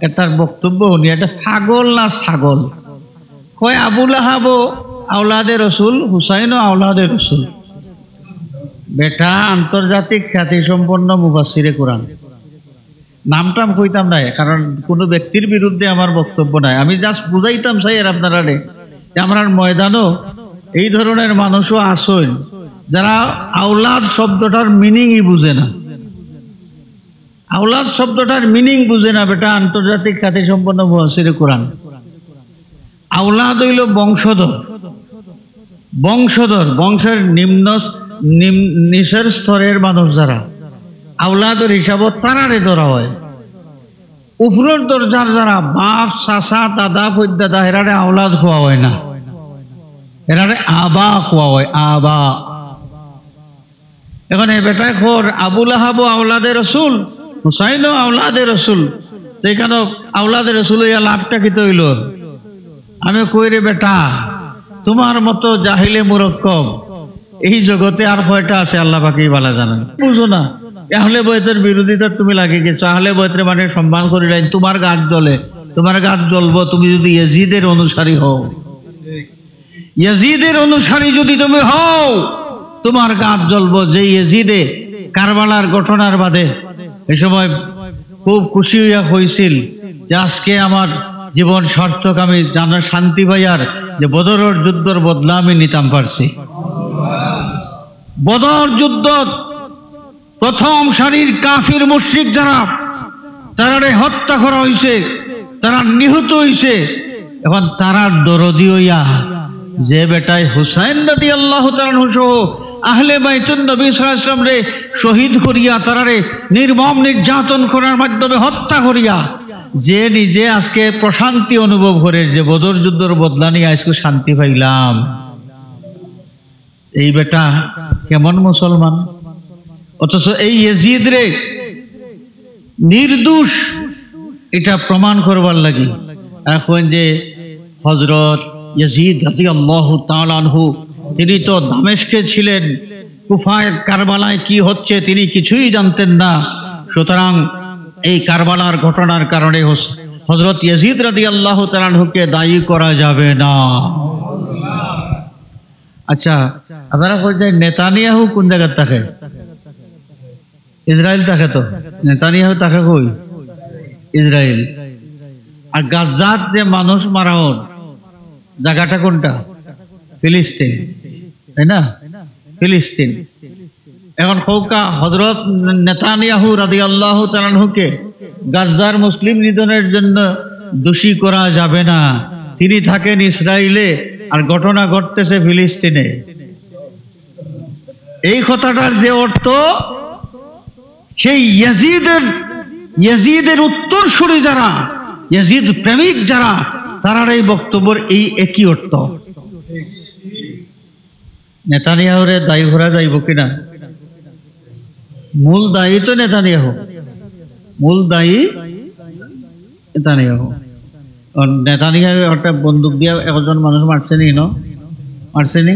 এটার বক্তব্য শুনি, এটা পাগল না ছাগল? কয় আবু লাহাবও আওলাদে রসুল, হুসাইনও আওলাদে রসুল। বেটা আন্তর্জাতিক খ্যাতিসম্পন্ন মুফাসসিরে কোরআন। নাম টাম কইতাম নাই, কারণ কোনো ব্যক্তির বিরুদ্ধে আমার বক্তব্য নাই। আমি just বুঝাইতাম চাই আর আপনারারে যে আমরার ময়দানও এই ধরনের মানুষও আছইন, যারা আওলাদ শব্দটার meaning-ই বুঝে না। আওলাদ শব্দটার meaning বুঝে না বেটা আন্তর্জাতিক খ্যাতিসম্পন্ন মুফাসসিরে কোরআন। আওলাদ হইল বংশধর, বংশধর, বংশের নিম্ন, নিম-, নিচের স্তরের মানুষ যারা, আওলাদর হিসাবও তারারে ধরা হয়। উপরের দরজার যারা বাপ, চাচা, দাদা, ফৈদাদা, এরারে আওলাদ কওয়া হয় না, এরারে আবা কওয়া হয়, আবা। এখন এই বেটায় কর আবু লাহাবও আওলাদে রসুল, হুসাইনও আওলাদে রসুল, তো এখানে আওলাদে রসুল হইয়া লাভটা কিতা হইল? আমি কই রে বেটা, তোমার মতো জাহিলে মুরক্কব এই জগতে আর কয়টা আছে আল্লাহ পাকেই ভালা জানেন। বুঝো না, আহলে বয়তের বিরোধিতা তুমি লাগি গেছো, আহলে বয়তরে মানে সম্মান করি নাই, তোমার গাত জ্বলে, তোমার গাত জ্বলবো তুমি যদি ইয়াজিদের অনুসারী হও। ইয়াজিদের অনুসারী যদি তুমি হও, তোমার গাত জ্বলবো। যে ইয়াজিদে কারবালার ঘটনার বাদে এই সময় খুব খুশি হইয়া কইছিল যে, "আজকে আমার জীবন সার্থক, আমি জানা শান্তি পাইয়ার যে বদরর যুদ্ধর বদলা আমি নিতাম পারছি।" বদর যুদ্ধ প্রথম সারির কাফির মুশরিক যারা, তারারে হত্যা করা হইছে, তারা নিহত হইছে। এখন তারার দরদি হইয়া যে বেটায় হুসাইন রাদিয়াল্লাহু তাআলা আনহু সহ আহলে বাইতুন নবী সাল্লাল্লাহু আলাইহি ওয়াসাল্লামরে শহীদ করিয়া, তারারে নির্মম নির্যাতন করার মাধ্যমে হত্যা করিয়া, যে নিজে আজকে প্রশান্তি অনুভব করে যে বদর যুদ্ধর বদলা নিয়া আজকে শান্তি পাইলাম, এই বেটা কেমন মুসলমান? অথচ এই ইয়াজিদরে নির্দোষ, এটা প্রমাণ করবার লাগি। এখন যে হযরত ইয়াজিদ রাদিয়াল্লাহু তাআলা আনহু, তিনি তো দামেস্কে ছিলেন, কুফায় কারবালায় কি হচ্ছে তিনি কিছুই জানতেন না। সুতরাং এই কারবালার ঘটনার কারণে হস-, হযরত ইয়াজিদ রাদিয়াল্লাহু তাআলা আনহুকে দায়ী করা যাবে না। আচ্ছা, আপনারা কই যে নেতানিয়াহু কোন জায়গার থাকে? ইসরায়েল থাকে তো। নেতানিয়াহু থাকে কই? ইসরায়েল। আর গাজাত যে মানুষ মারা হন, জায়গাটা কোনটা? ফিলিস্তিন, তাই না? ফিলিস্তিন। এখন কউক্কা হযরত নেতানিয়াহু রাদিয়াল্লাহু তাআলা আনহুকে গাজার মুসলিম নিধনের জন্য দোষী করা যাবে না। তিনি থাকেন ইসরায়েলে, আর ঘটনা ঘটতেছে ফিলিস্তিনে। এই কথাটার যে অর্থ, সেই ইয়াজিদের, ইয়াজিদের উত্তরসূরি যারা, ইয়াজিদ প্রেমিক যারা, তারার এই বক্তব্যর এই একই অর্থ। নেতানিয়াহুরে দায়ী করা যাইব কিনা? মূল দায়ী তো নেতানিয়াহু, মূল দায়ী নেতানিয়াহু। আর নেতানিয়াহু একটা বন্দুক দিয়া একজন মানুষ মারছে নি, ন? মারছে নি?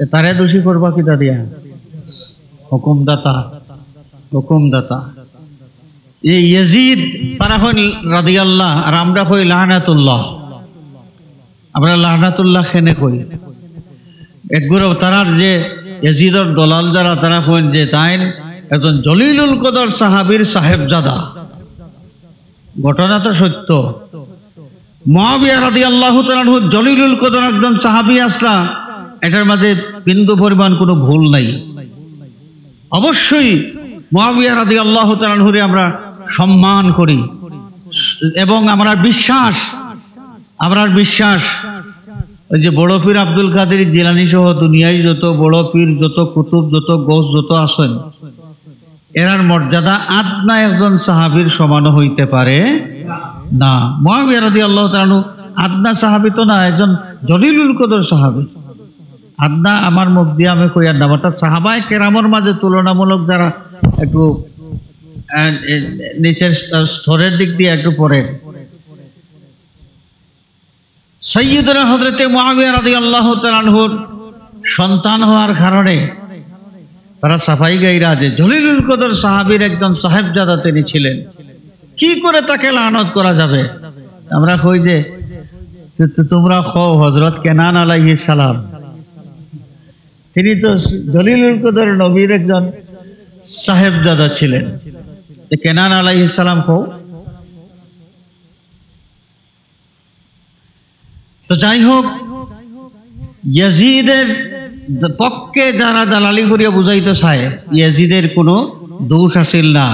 এ, তারে দোষী করবা কিতা দিয়া? হুকুমদাতা, হুকুমদাতা। এই ইয়াজিদ, তারা কইন রাদিয়াল্লাহ, আর আমরা কই লানাতুল্লাহ। আমরা লানাতুল্লাহ কেনে কই? একগুলো তারার যে ইয়াজিদর দলাল যারা, তারা কইন যে তাইন একজন জলিলুল কদর সাহাবীর সাহেবজাদা। ঘটনা তো সত্য। মুয়াবিয়া রাদিয়াল্লাহু তাআলা আনহু জলিলুল কদর একজন সাহাবী আসলা, এটার মাঝে বিন্দু পরিমাণ কোনো ভুল নাই। অবশ্যই মুয়াবিয়া রাদিয়াল্লাহু তাআলা আনহুরে আমরা সম্মান করি এবং আমরা বিশ্বাস, আমরা বিশ্বাস, ওই যে বড় পীর আব্দুল কাদের জিলানী সহ দুনিয়ায় যত বড় পীর, যত কুতুব, যত গৌস, যত আছেন, এরার মর্যাদা আদনা একজন সাহাবীর সমানও হইতে পারে না। মুয়াবিয়া রাদিয়াল্লাহু তাআলা আনহু আদনা সাহাবী তো না, একজন জলিলুল কদর সাহাবী। আদনা আমার মুখ দিয়া আমি কইয়ার না, অর্থাৎ সাহাবায়ে কেরামর মাঝে তুলনামূলক যারা একটু, আহ, এ, নিচের স্তরের দিক দিয়ে একটু পরের। সাইয়্যিদুনা হযরতে মুয়াবিয়া রাদিয়াল্লাহু তাআলা আনহুর সন্তান হওয়ার কারণে তারা সাফাই গাইরা যে জলিলুল কদর সাহাবীর একজন সাহেবজাদা তিনি ছিলেন, কি করে তাকে লানত করা যাবে? আমরা কই যে, তো, তো তোমরা কও হযরত কেনান আলাইহিস সালাম, তিনি তো জলিলুল কদর নবীর একজন সাহেবজাদা ছিলেন। তো কেনান আলাইহিস সালাম কও। তো যাই হোক, ইয়াজিদের দ-, পক্ষে যারা দালালি করিয়া বুঝাইতো চায়, ইয়াজিদের কোনো দোষ আছিল না,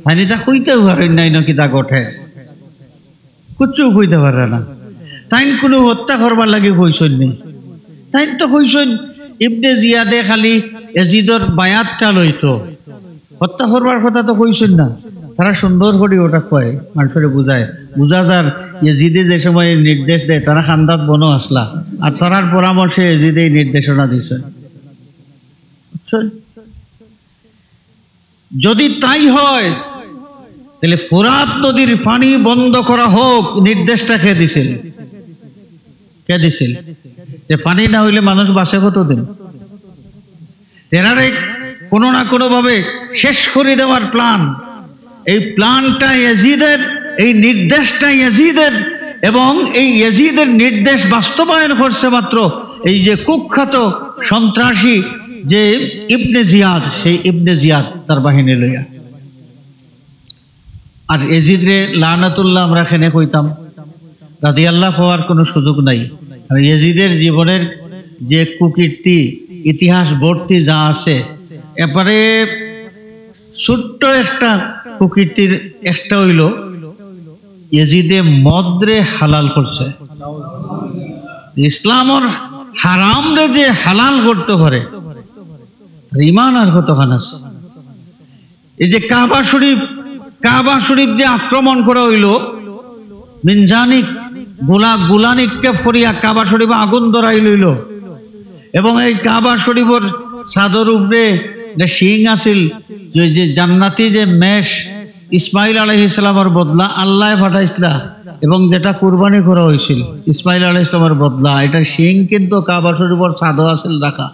তাইন ইতা কইতেও পারইন না, ইনো কিতা ঘটে, কিচ্ছু কইতে পারে না। তাইন কোনো হত্যা করবার লাগি কইছইন নি, তাইন তো কইছইন ইবনে জিয়াদে খালি ইয়াজিদর বায়াতটা লইতো। হত্যা করবার কথা তো কইছইন না, তারা সুন্দর করি ওটা কয়, মানুষরে বুঝায়, বুঝা যার ইয়াজিদে যে সময় নির্দেশ দেয়, তারা খান্দাত বনো আসলা, আর তারার পরামর্শে ইয়াজিদে এই নির্দেশনা দিছইন। বুঝছইন? যদি তাই হয়, তাহলে ফোরাত নদীর পানি বন্ধ করা হোক, নির্দেশটা কে দিছিল? কে দিছিল? যে পানি না হইলে মানুষ বাঁচে কতদিন? এরারে কোনো না কোনোভাবে শেষ করে দেওয়ার প্ল্যান। এই প্ল্যানটা ইয়াজিদের, এই নির্দেশটা ইয়াজিদের, এবং এই ইয়াজিদের নির্দেশ বাস্তবায়ন করছে মাত্র এই যে কুখ্যাত সন্ত্রাসী যে ইবনে জিয়াদ, সেই ইবনে জিয়াদ তার বাহিনী লইয়া। আর ইয়াজিদরে লানাতুল্লাহ আমরা কেনে কইতাম? রাদিয়াল্লাহ কওয়ার কোনো সুযোগ নাই। আর ইয়াজিদের জীবনের যে কুকীর্তি, ইতিহাস ভর্তি যা আছে, এবারে ছোট্ট একটা কুকীর্তির একটা হইল, ইয়াজিদে মদরে হালাল করছে। ইসলামর হারামরে যে হালাল করতে পারে, তার ইমান আর কতখান আছে? এই যে কাবা শরীফ, কাবা শরীফ যে আক্রমণ করা হইল, মিনজানিক গোলা-, গুলা নিক্ষেপ করিয়া কাবা শরীফ আগুন ধরাই লইল, এবং এই কাবা শরীফর ছাদর উপরে যে শিং আছিল, যে, যে জান্নাতি যে মেষ, ইসমাইল আলাইহিস সালামর বদলা আল্লায় পাঠাইছলা, এবং যেটা কুরবানি করা অইছিল ইসমাইল আলাইহিস সালামর বদলা, এটার শিং কিন্তু কাবা শরীফর ছাদো আছিল রাখা।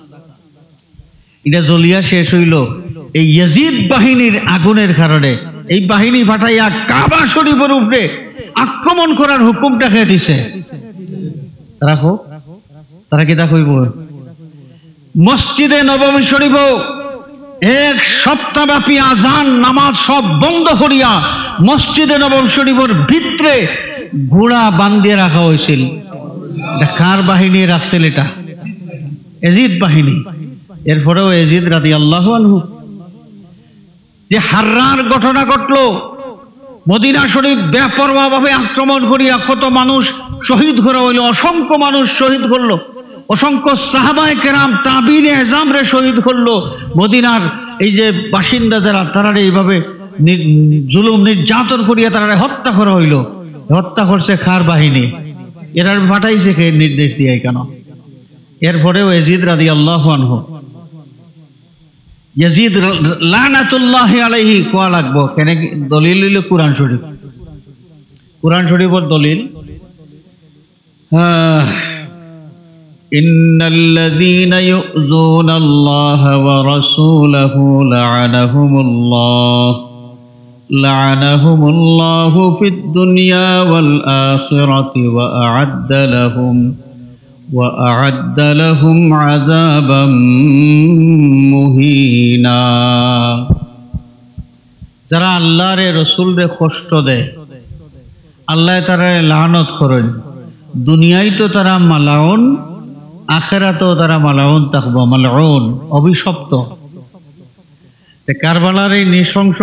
এটা জ্বলিয়া শেষ অইলো এই ইয়াজিদ বাহিনীর আগুনের কারণে। এই বাহিনী পাঠাইয়া কাবা শরীফর উপরে আক্রমণ করার হুকুমটা কে দিছে? তারা কও, তারা কিতা কইবো? মসজিদে নববী শরীফো এক সপ্তাহব্যাপী আজান, নামাজ সব বন্ধ করিয়া মসজিদে নববী শরীফর ভিতরে ঘোড়া বান্ধিয়া রাখা অইছিল। এটা কার বাহিনী রাখছিল এটা? এজিদ বাহিনী। এরপরেও এজিদ রাদিয়াল্লাহু আনহু যে হাররার ঘটনা ঘটলো, মদিনা শরীফ বেপরোয়াভাবে আক্রমণ করিয়া কত মানুষ শহীদ করা অইলো, অসংখ্য মানুষ শহীদ করলো, অসংখ্য সাহাবায়ে কেরাম, তাবিনে এজামরে শহীদ করলো। মদিনার এই যে বাসিন্দা যারা, তারারে এইভাবে নি-, জুলুম নির্যাতন করিয়া তারারে হত্যা করা অইলো। হত্যা করছে কার বাহিনী? এরারে পাঠাইছে কে নির্দেশ দিয়া? কেন? এরপরেও এজিদ রাদিয়াল্লাহু আনহু, ইয়াজিদ র-, লানাতুল্লাহি আলাইহি কওয়া লাগবো। কেনে কি? দলিল অইলো কোরআন শরীফ। কোরআন শরীফর দলিল, আহ, إن الذين يؤذون الله ورسوله لعنهم الله، لعنهم الله في الدنيا والآخرة وأعد لهم وأعد لهم عذابا مهينا। যারা আল্লাহরে, রসুলরে কষ্ট দেয়, আল্লায় তারারে লানত করইন। দুনিয়াত তো তারা মালাউন, আখেরাতেও তারা মালাউন থাকবো, মালউন, অভিশপ্ত। তে কারবালার এই নৃশংস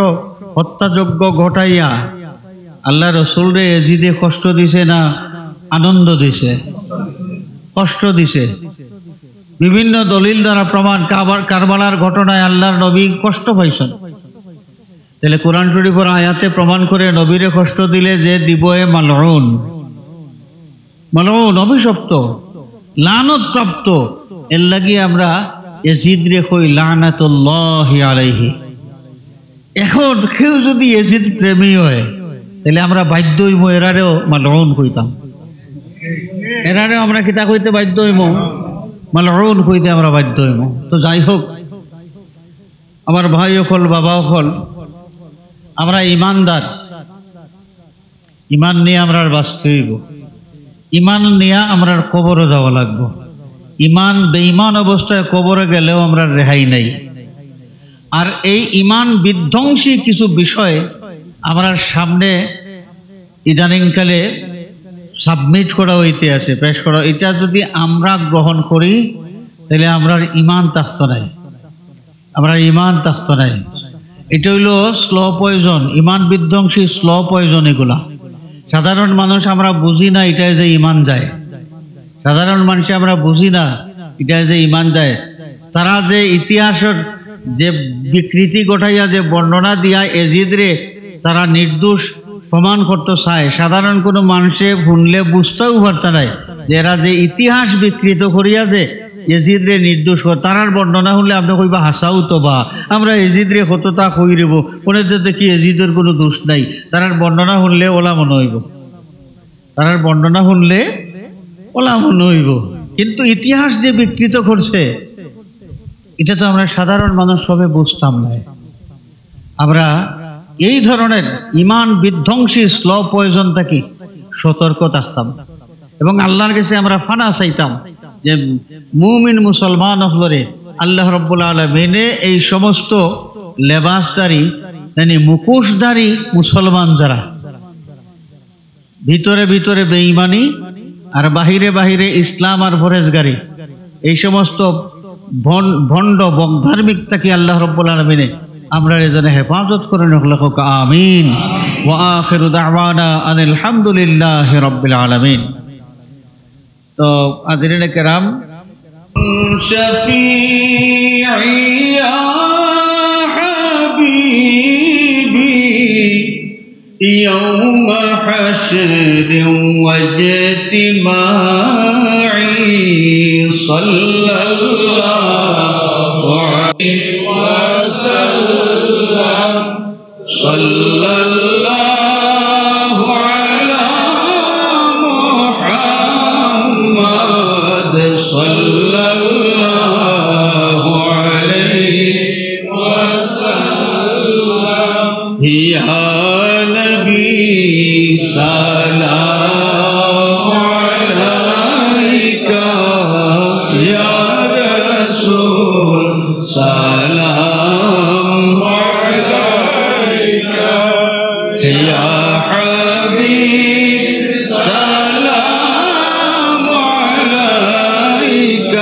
হত্যাযজ্ঞ ঘটাইয়া আল্লাহর রসুলরে এজিদে কষ্ট দিছে না আনন্দ দিছে? কষ্ট দিছে। বিভিন্ন দলিল দ্বারা প্রমাণ, কাবার-, কারবালার ঘটনায় আল্লাহর নবী কষ্ট পাইছেন। তাহলে কোরআন শরীফের আয়াতে প্রমাণ করে নবীরে কষ্ট দিলে যে দিব এ মালউন, মালউন, অভিশপ্ত, লানতপ্রাপ্ত। এর লাগি আমরা এজিদরে কই লানাতুল্লাহি আলাইহি। এখন কেউ যদি এজিদ প্রেমী হয়, তাহলে আমরা বাধ্য অইমু এরারেও মালউন কইতাম। এরারেও আমরা কিতা কইতে বাধ্য অইমু? মালউন কইতে আমরা বাধ্য অইমু। তো যাই হোক, আমার ভাই অকল, বাবা অকল, আমরা ইমানদার, ইমান নিয়া আমরার বাঁচতে অইবো। ইমান নিয়া আমরার কবরো যাওয়া লাগবো। ইমান, বেইমান অবস্থায় কবরো গেলেও আমরার রেহাই নাই। আর এই ইমান বিধ্বংসী কিছু বিষয় আমরার সামনে ইদানিংকালে submit করা অইতে আছে, পেশ করা। এটা যদি আমরা গ্রহণ করি, তাহলে আমরার ইমান থাকতো নাই। আমরার ইমান থাকতো নাই। এটা অইলো slow poison, ইমান বিধ্বংসী slow poison এগুলা। সাধারণ মানুষ আমরা বুঝি না, ইটায় যে ইমান যায়। সাধারণ মানষে আমরা বুঝি না, ইটায় যে ইমান যায়। তারা যে ইতিহাসর যে বিকৃতি ঘটাইয়া যে বর্ণনা দিয়া এজিদরে তারা নির্দোষ প্রমাণ করতে চায়, সাধারণ কোনো মানষে হুনলে বুঝতেও পারতা নায় যে এরা যে ইতিহাস বিকৃত করিয়া যে এজিদরে নির্দোষ কর, তারার বর্ণনা হুনলে আপনে কইবা, "হাছাউ তো বা, আমরা এজিদরে কততা কইরিবো, মনে তো দেখি এজিদর কোনো দোষ নাই।" তারার বর্ণনা হুনলে ওলা মনে অইবো, তারার বর্ণনা হুনলে ওলা মনে অইবো। কিন্তু ইতিহাস যে বিকৃত করছে, ইটা তো আমরা সাধারণ মানুষ সবে বুঝতাম নায়। আমরা এই ধরনের ইমান বিধ্বংসী slow poison থাকি সতর্ক থাকতাম এবং আল্লাহর কাছে আমরা ফানা চাইতাম যে মুমিন মুসলমান অকলরে আল্লাহ রব্বুল আলামিনে এই সমস্ত লেবাসধারী, মানে মুখোশধারী মুসলমান যারা, ভিতরে ভিতরে বেঈমানি আর বাহিরে বাহিরে ইসলাম আর পরহেজগারি, এই সমস্ত ভন-, ভণ্ড বকধার্মিক থাকি আল্লাহ রব্বুল আলামিনে আমরারে যেন হেফাজত করইন, হকলে কউক্কা আমিন। ওয়া আখিরু দাওয়ানা আনিল হামদুলিল্লাহি রাব্বিল আলামিন। তো হাজিরিনে কেরাম, شفيعي يا حبيبي يوم حشر واجتماع، صلى الله عليه وسلم. صلى الله على محمد، صلى الله عليه وسلم. يا نبي سلام عليك، يا رسول سلام عليك، يا حبيب سلام عليك،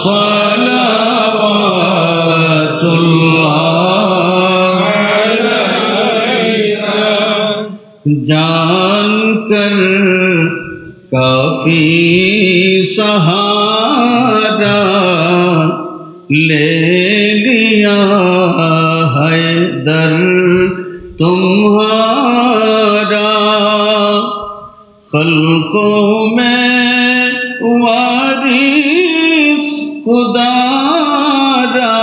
صلوات الله عليك. جان کر کافی سہارا، لے لیا حیدر تمہارا۔ خلقوں میں وارث خدا را،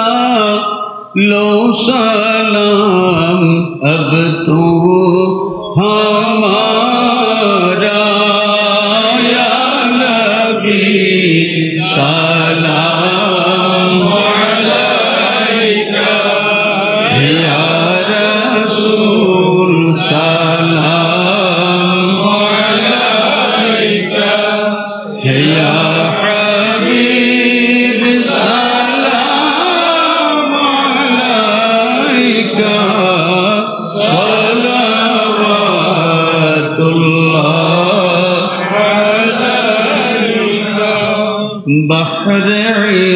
لو سلام اب تو ہمارا۔ یا نبی سلام علیک، یا رسول سلام علیک، یا حبیب سلام علیک، صلوات اللہ علیک۔ بحر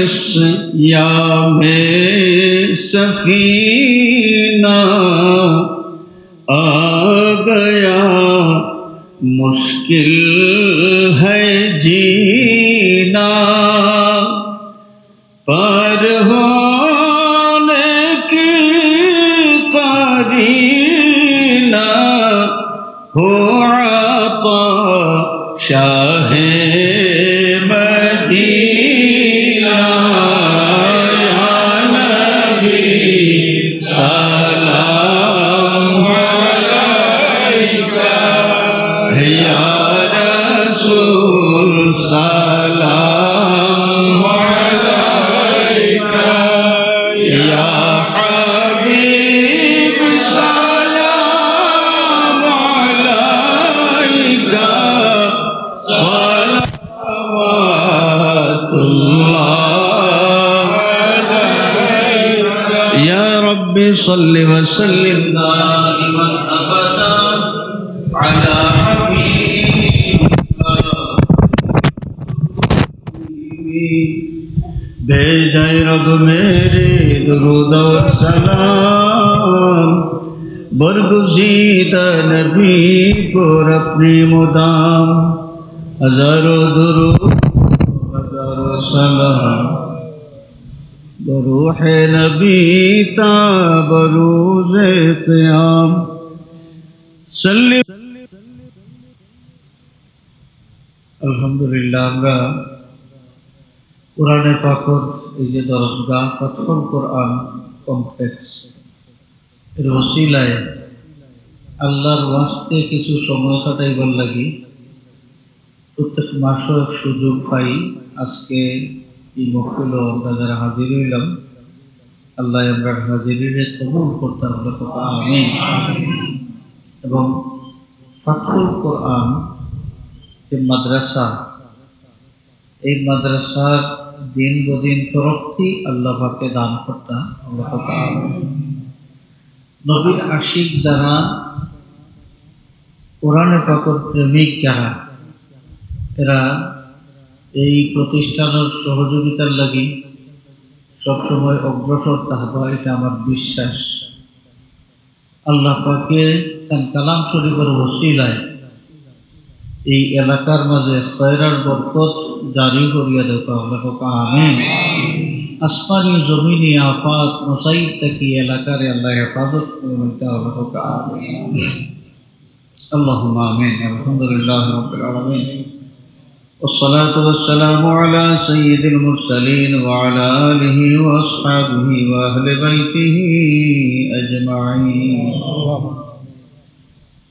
عصیان میں سفینہ آ گیا، مشکل ہے جینا۔ پار ہونے کی قرینہ ہو عطا شاہ مدینہ۔ یا نبی سلام علیک، یا رسول سلام علیک، یا حبیب سلام علیک، صلوات اللہ علیک۔ یا رب صل وسلم دائما ابدا علی حبیبک۔ بھیجے رب میرے درود اور سلام، برگزیدہ نبی پر اپنے مدام۔ ہزاروں درود، ہزاروں سلام، بروح نبی تا بروز قیام۔ صلی الحمدللہ، আমরা কোরআনে পাকর এই যে দরসগাহ ফাতহুল কোরআন কমপ্লেক্স, এর ওসিলায় আল্লাহর ওয়াস্তে কিছু সময় কাটাইবার লাগি প্রত্যেক মাসও এক সুযোগ পাই। আজকে এই মহফিলও আমরা যারা হাজির হইলাম, আল্লাহ আমরার হাজিরিরে কবুল করতা, আমরা কউক্কা আমিন। এবং ফাতহুল কোরআন যে মাদ্রাসা, এই মাদ্রাসার দিন বদিন তরক্কি আল্লাহ পাকে দান করতা, আমরা কউক্কা আমিন। নবীর আশিক যারা, কোরআনে পাকর প্রেমিক যারা, এরা এই প্রতিষ্ঠানের সহযোগিতার লাগি সবসময় অগ্রসর থাকবা, এটা আমার বিশ্বাস। আল্লাহ পাকে তান কালাম শরীফের ওসিলায় এই এলাকার মাঝে খয়রার বরকত জারি করিয়া দেউক্কা, আমরা কউক্কা আমিন। আসমানি জমিনি আফাত মুসাইব থাকি এলাকারে আল্লাহ হেফাজত করউক্কা, আমরা কউক্কা আমিন। আল্লাহুম্মা আমিন। আলহামদুলিল্লাহ রাব্বিল আলামিন। والصلاة والسلام على سيد المرسلين وعلى آله وأصحابه وأهل بيته أجمعين.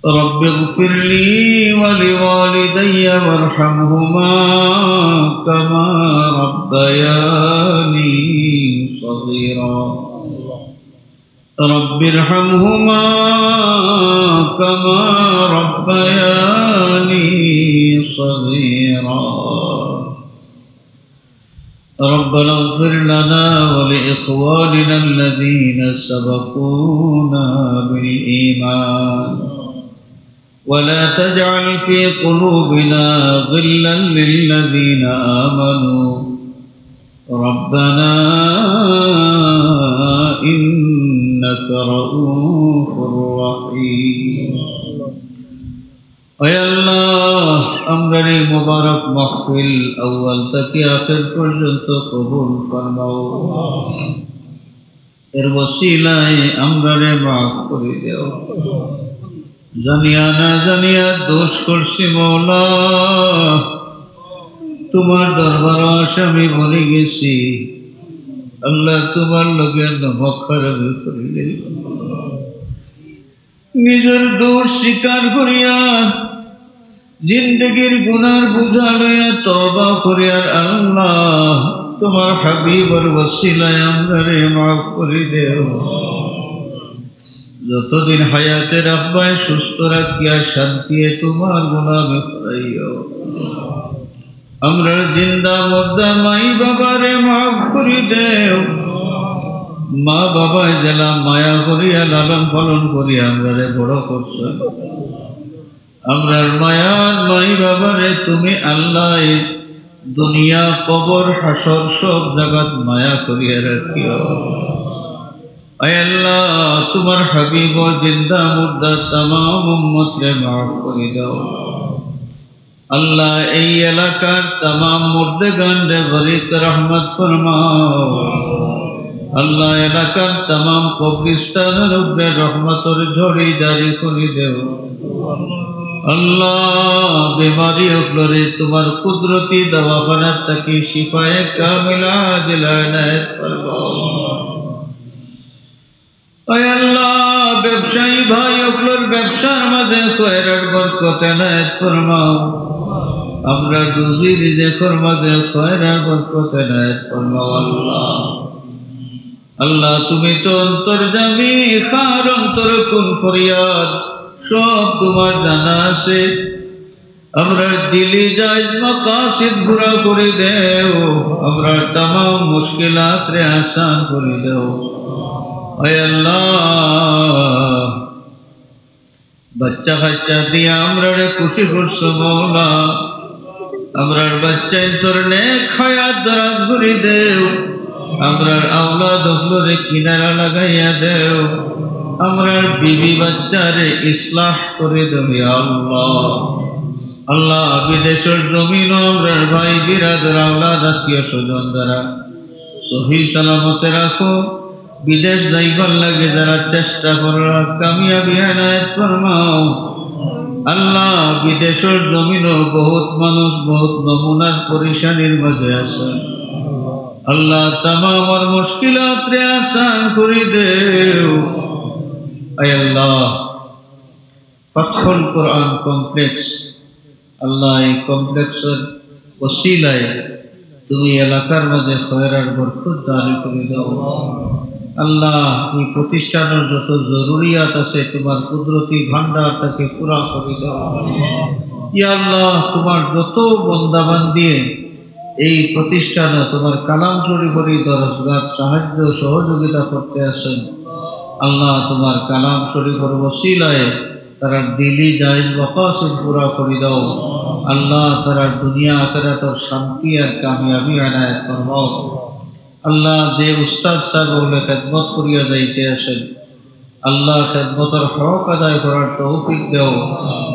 رب اغفر لي ولوالدي وارحمهما كما ربياني صغيرا. رب ارحمهما كما ربياني صغيرا. ربنا اغفر لنا ولإخواننا الذين سبقونا بالإيمان ولا تجعل في قلوبنا غلا للذين آمنوا ربنا إنك رؤوف رحيم. আয় আল্লাহ, আমরার এই মোবারক মাহফিল আউয়াল থাকি আখের পর্যন্ত কবুল ফরমাও। এর ওসিলায় আমরারে মাফ করি দেও। জানিয়া না জানিয়া দোষ করছি মওলা, তোমার দরবারো আসামি বনি গেছি। আল্লাহ, তোমার লগে নমক হারামি করি লইলাম। নিজর দোষ স্বীকার করিয়া, জিন্দেগির গুনার বোঝা লইয়া তওবা করিয়ার আল্লাহ, তোমার হাবিবর ওসিলায় আমরারে মাফ করি দেও। যতদিন হায়াতে রাখবায়, সুস্থ রাখিয়া শান্তিয়ে তোমার গোলামি করাইও। আমরার জিন্দা মুর্দা মাই বাবারে মাফ করি দেও। মা বাবায় যেলা মায়া করিয়া লালন পালন করিয়া আমরারে বড় করছইন, আমরার মায়ার মাই বাবারে তুমি আল্লাহ দুনিয়া, কবর, হাশর সব জাগাত মায়া করিয়া রাখিও। আয় আল্লাহ, তোমার হাবিব জিন্দা মুর্দা তামাম উম্মতরে মাফ করি দাও। আল্লাহ, এই এলাকার তামাম মুর্দেগানরে গরিক রহমত ফরমাও। আল্লাহ, এলাকার তামাম কবরস্থানর উপরে রহমতর ঝড়ি জারি করি দেও। আল্লাহ, বেমারি অকলরে তোমার কুদরতি দাওয়াখানার থাকি শিফায়ে কামিলা আজিলা এনায়েত ফরমাও। আয় আল্লাহ, ব্যবসায়ী ভাই অকলর ব্যবসার মাঝে খয়র আর বরকত এনায়েত ফরমাও। আমরার রুজি রিজেকর মাঝে খয়র আর বরকত এনায়েত ফরমাও আল্লাহ। আল্লাহ, তুমি তো অন্তর্যামী, কার অন্তর কোন ফরিয়াদ, সব তোমার জানা আছে। আমরার দিলি জায়েজ মাকাসিদ পুরা করি দেও, আমরার তামাম মুশকিলাতরে আসান করি দেও। আয় আল্লাহ, বাচ্চা কাচ্চা দিয়া আমরারে খুশি করছো মওলা, আমরার বাচ্চাইন্তর নেক হায়াত দরাজ করি দেও, আমরার আওলাদ অকলরে কিনারা লাগাইয়া দেও, আমরার বিবি বাচ্চারে ইসলাহ করি দেও ইয়া আল্লাহ। আল্লাহ, বিদেশর জমিনো আমরার ভাই বিরাদর আওলাদ আত্মীয় স্বজন যারা সহি সালামতে রাখো, বিদেশ যাইবার লাগি যারা চেষ্টা কররা কামিয়াবি এনায়েত ফরমাও। আল্লাহ, বিদেশর জমিনো বহুত মানুষ বহুত নমুনার পরেশানির মাঝে আছে। আল্লাহ, তামামর মুশকিলাতরে আসান করি দেও। আয় আল্লাহ, ফাতহুল কোরআন কমপ্লেক্স, আল্লাহ, এই কমপ্লেক্সর ওসিলায় তুমি এলাকার মাঝে খয়র আর বরকত জারি করি দাও। আল্লাহ, এই প্রতিষ্ঠানর যত জরুরিয়াত আছে তোমার কুদরতি ভান্ডার থাকি পুরা করি দাও। ইয়া আল্লাহ, তোমার যত বন্দাবান্দিয়ে এই প্রতিষ্ঠানো তোমার কালাম শরীফর এই দরসগাত সাহায্য সহযোগিতা করতে আছেন, আল্লাহ, তোমার কালাম শরীফর ওসিলায় তারার দিলি জায়েজ মাকাসিদ পুরা করি দাও। আল্লাহ, তারার দুনিয়া আখিরাতর শান্তি আর কামিয়াবি এনায়েত ফরমাও। আল্লাহ, যে উস্তাদ সাহেব অকলে খেদমত করিয়া যাইতে আছেন, আল্লাহ, খেদমতর হক আদায় করার তৌফিক দেও।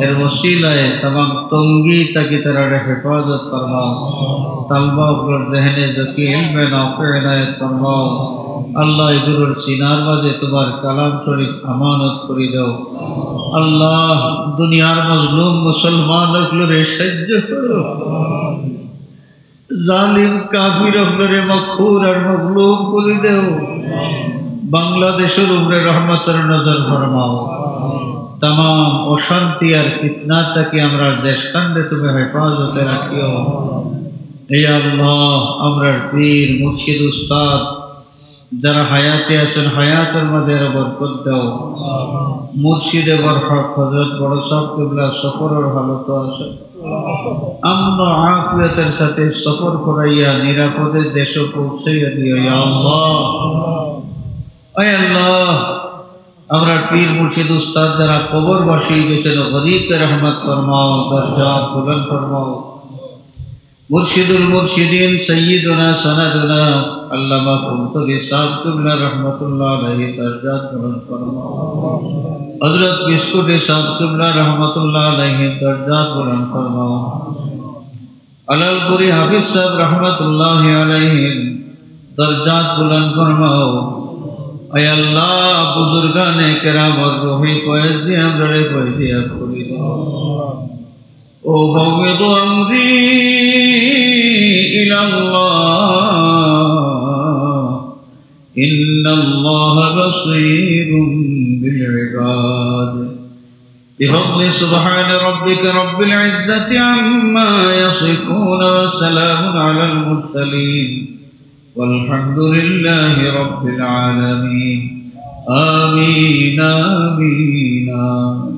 এর ওসিলায় তামাম তঙ্গি থাকি তারারে হেফাজত ফরমাও। তালবা অকলর জেহেনে জকি ইলমে নাফে এনায়েত ফরমাও। আল্লাহ, এগুলোর সিনার মাঝে তোমার কালাম শরীফ আমানত করি দাও। আল্লাহ, দুনিয়ার মজলুম মুসলমান অকলরে সাহায্য করো। জালিম কাফির অকলরে মকহুর আর মগলুব করি দেও। বাংলাদেশর উপরে রহমতর নজর ফরমাও। তামাম অশান্তি আর ফিতনা থাকি আমরার দেশখানরে তুমি হেফাজতে রাখিও। হে আল্লাহ, আমরার পীর, মুর্শিদ, উস্তাদ যারা হায়াতে আছেন, হায়াতর মাঝে আরো বরকত দাও। মুর্শিদে বরহক হযরত বড় সাহেব কিবলা সফরর হালতো আছেন, আমন আফিয়তর সাথে সফর করাইয়া নিরাপদে দেশো পৌঁছাইয়া দিও, ইয়া আল্লাহ। আয় আল্লাহ, আমরার পীর মুর্শিদ উস্তাদ যারা কবরবাসী গেছেন, গরিবকে রহমত ফরমাও, দরজাত বুলন্দ ফরমাও। মুর্শিদুল মুর্শিদিন সৈয়দনা সনদনা আল্লামা ফুলতলি সাহেব কিবলা রহমতুল্লাহ আলাইহি দরজাত বুলন্দ ফরমাও। হযরত বিস্কুটি সাহেব কিবলা রহমতুল্লাহ আলাইহি দরজাত বুলন্দ ফরমাও। আলালপুরি হাফিজ সাহেব রহমতুল্লাহ আলাইহি দরজাত বুলন্দ ফরমাও। আয় আল্লাহ, বুজুর্গানে কেরামর রুহি ফয়েজ দিয়া আমরারে ফয়েজিয়াব করি দাও। أفوض أمري إلى الله، إن الله بصير بالعباد. بفضل سبحان ربك رب العزة عما يصفون، وسلام على المرسلين، والحمد لله رب العالمين. آمين، آمين، آمين.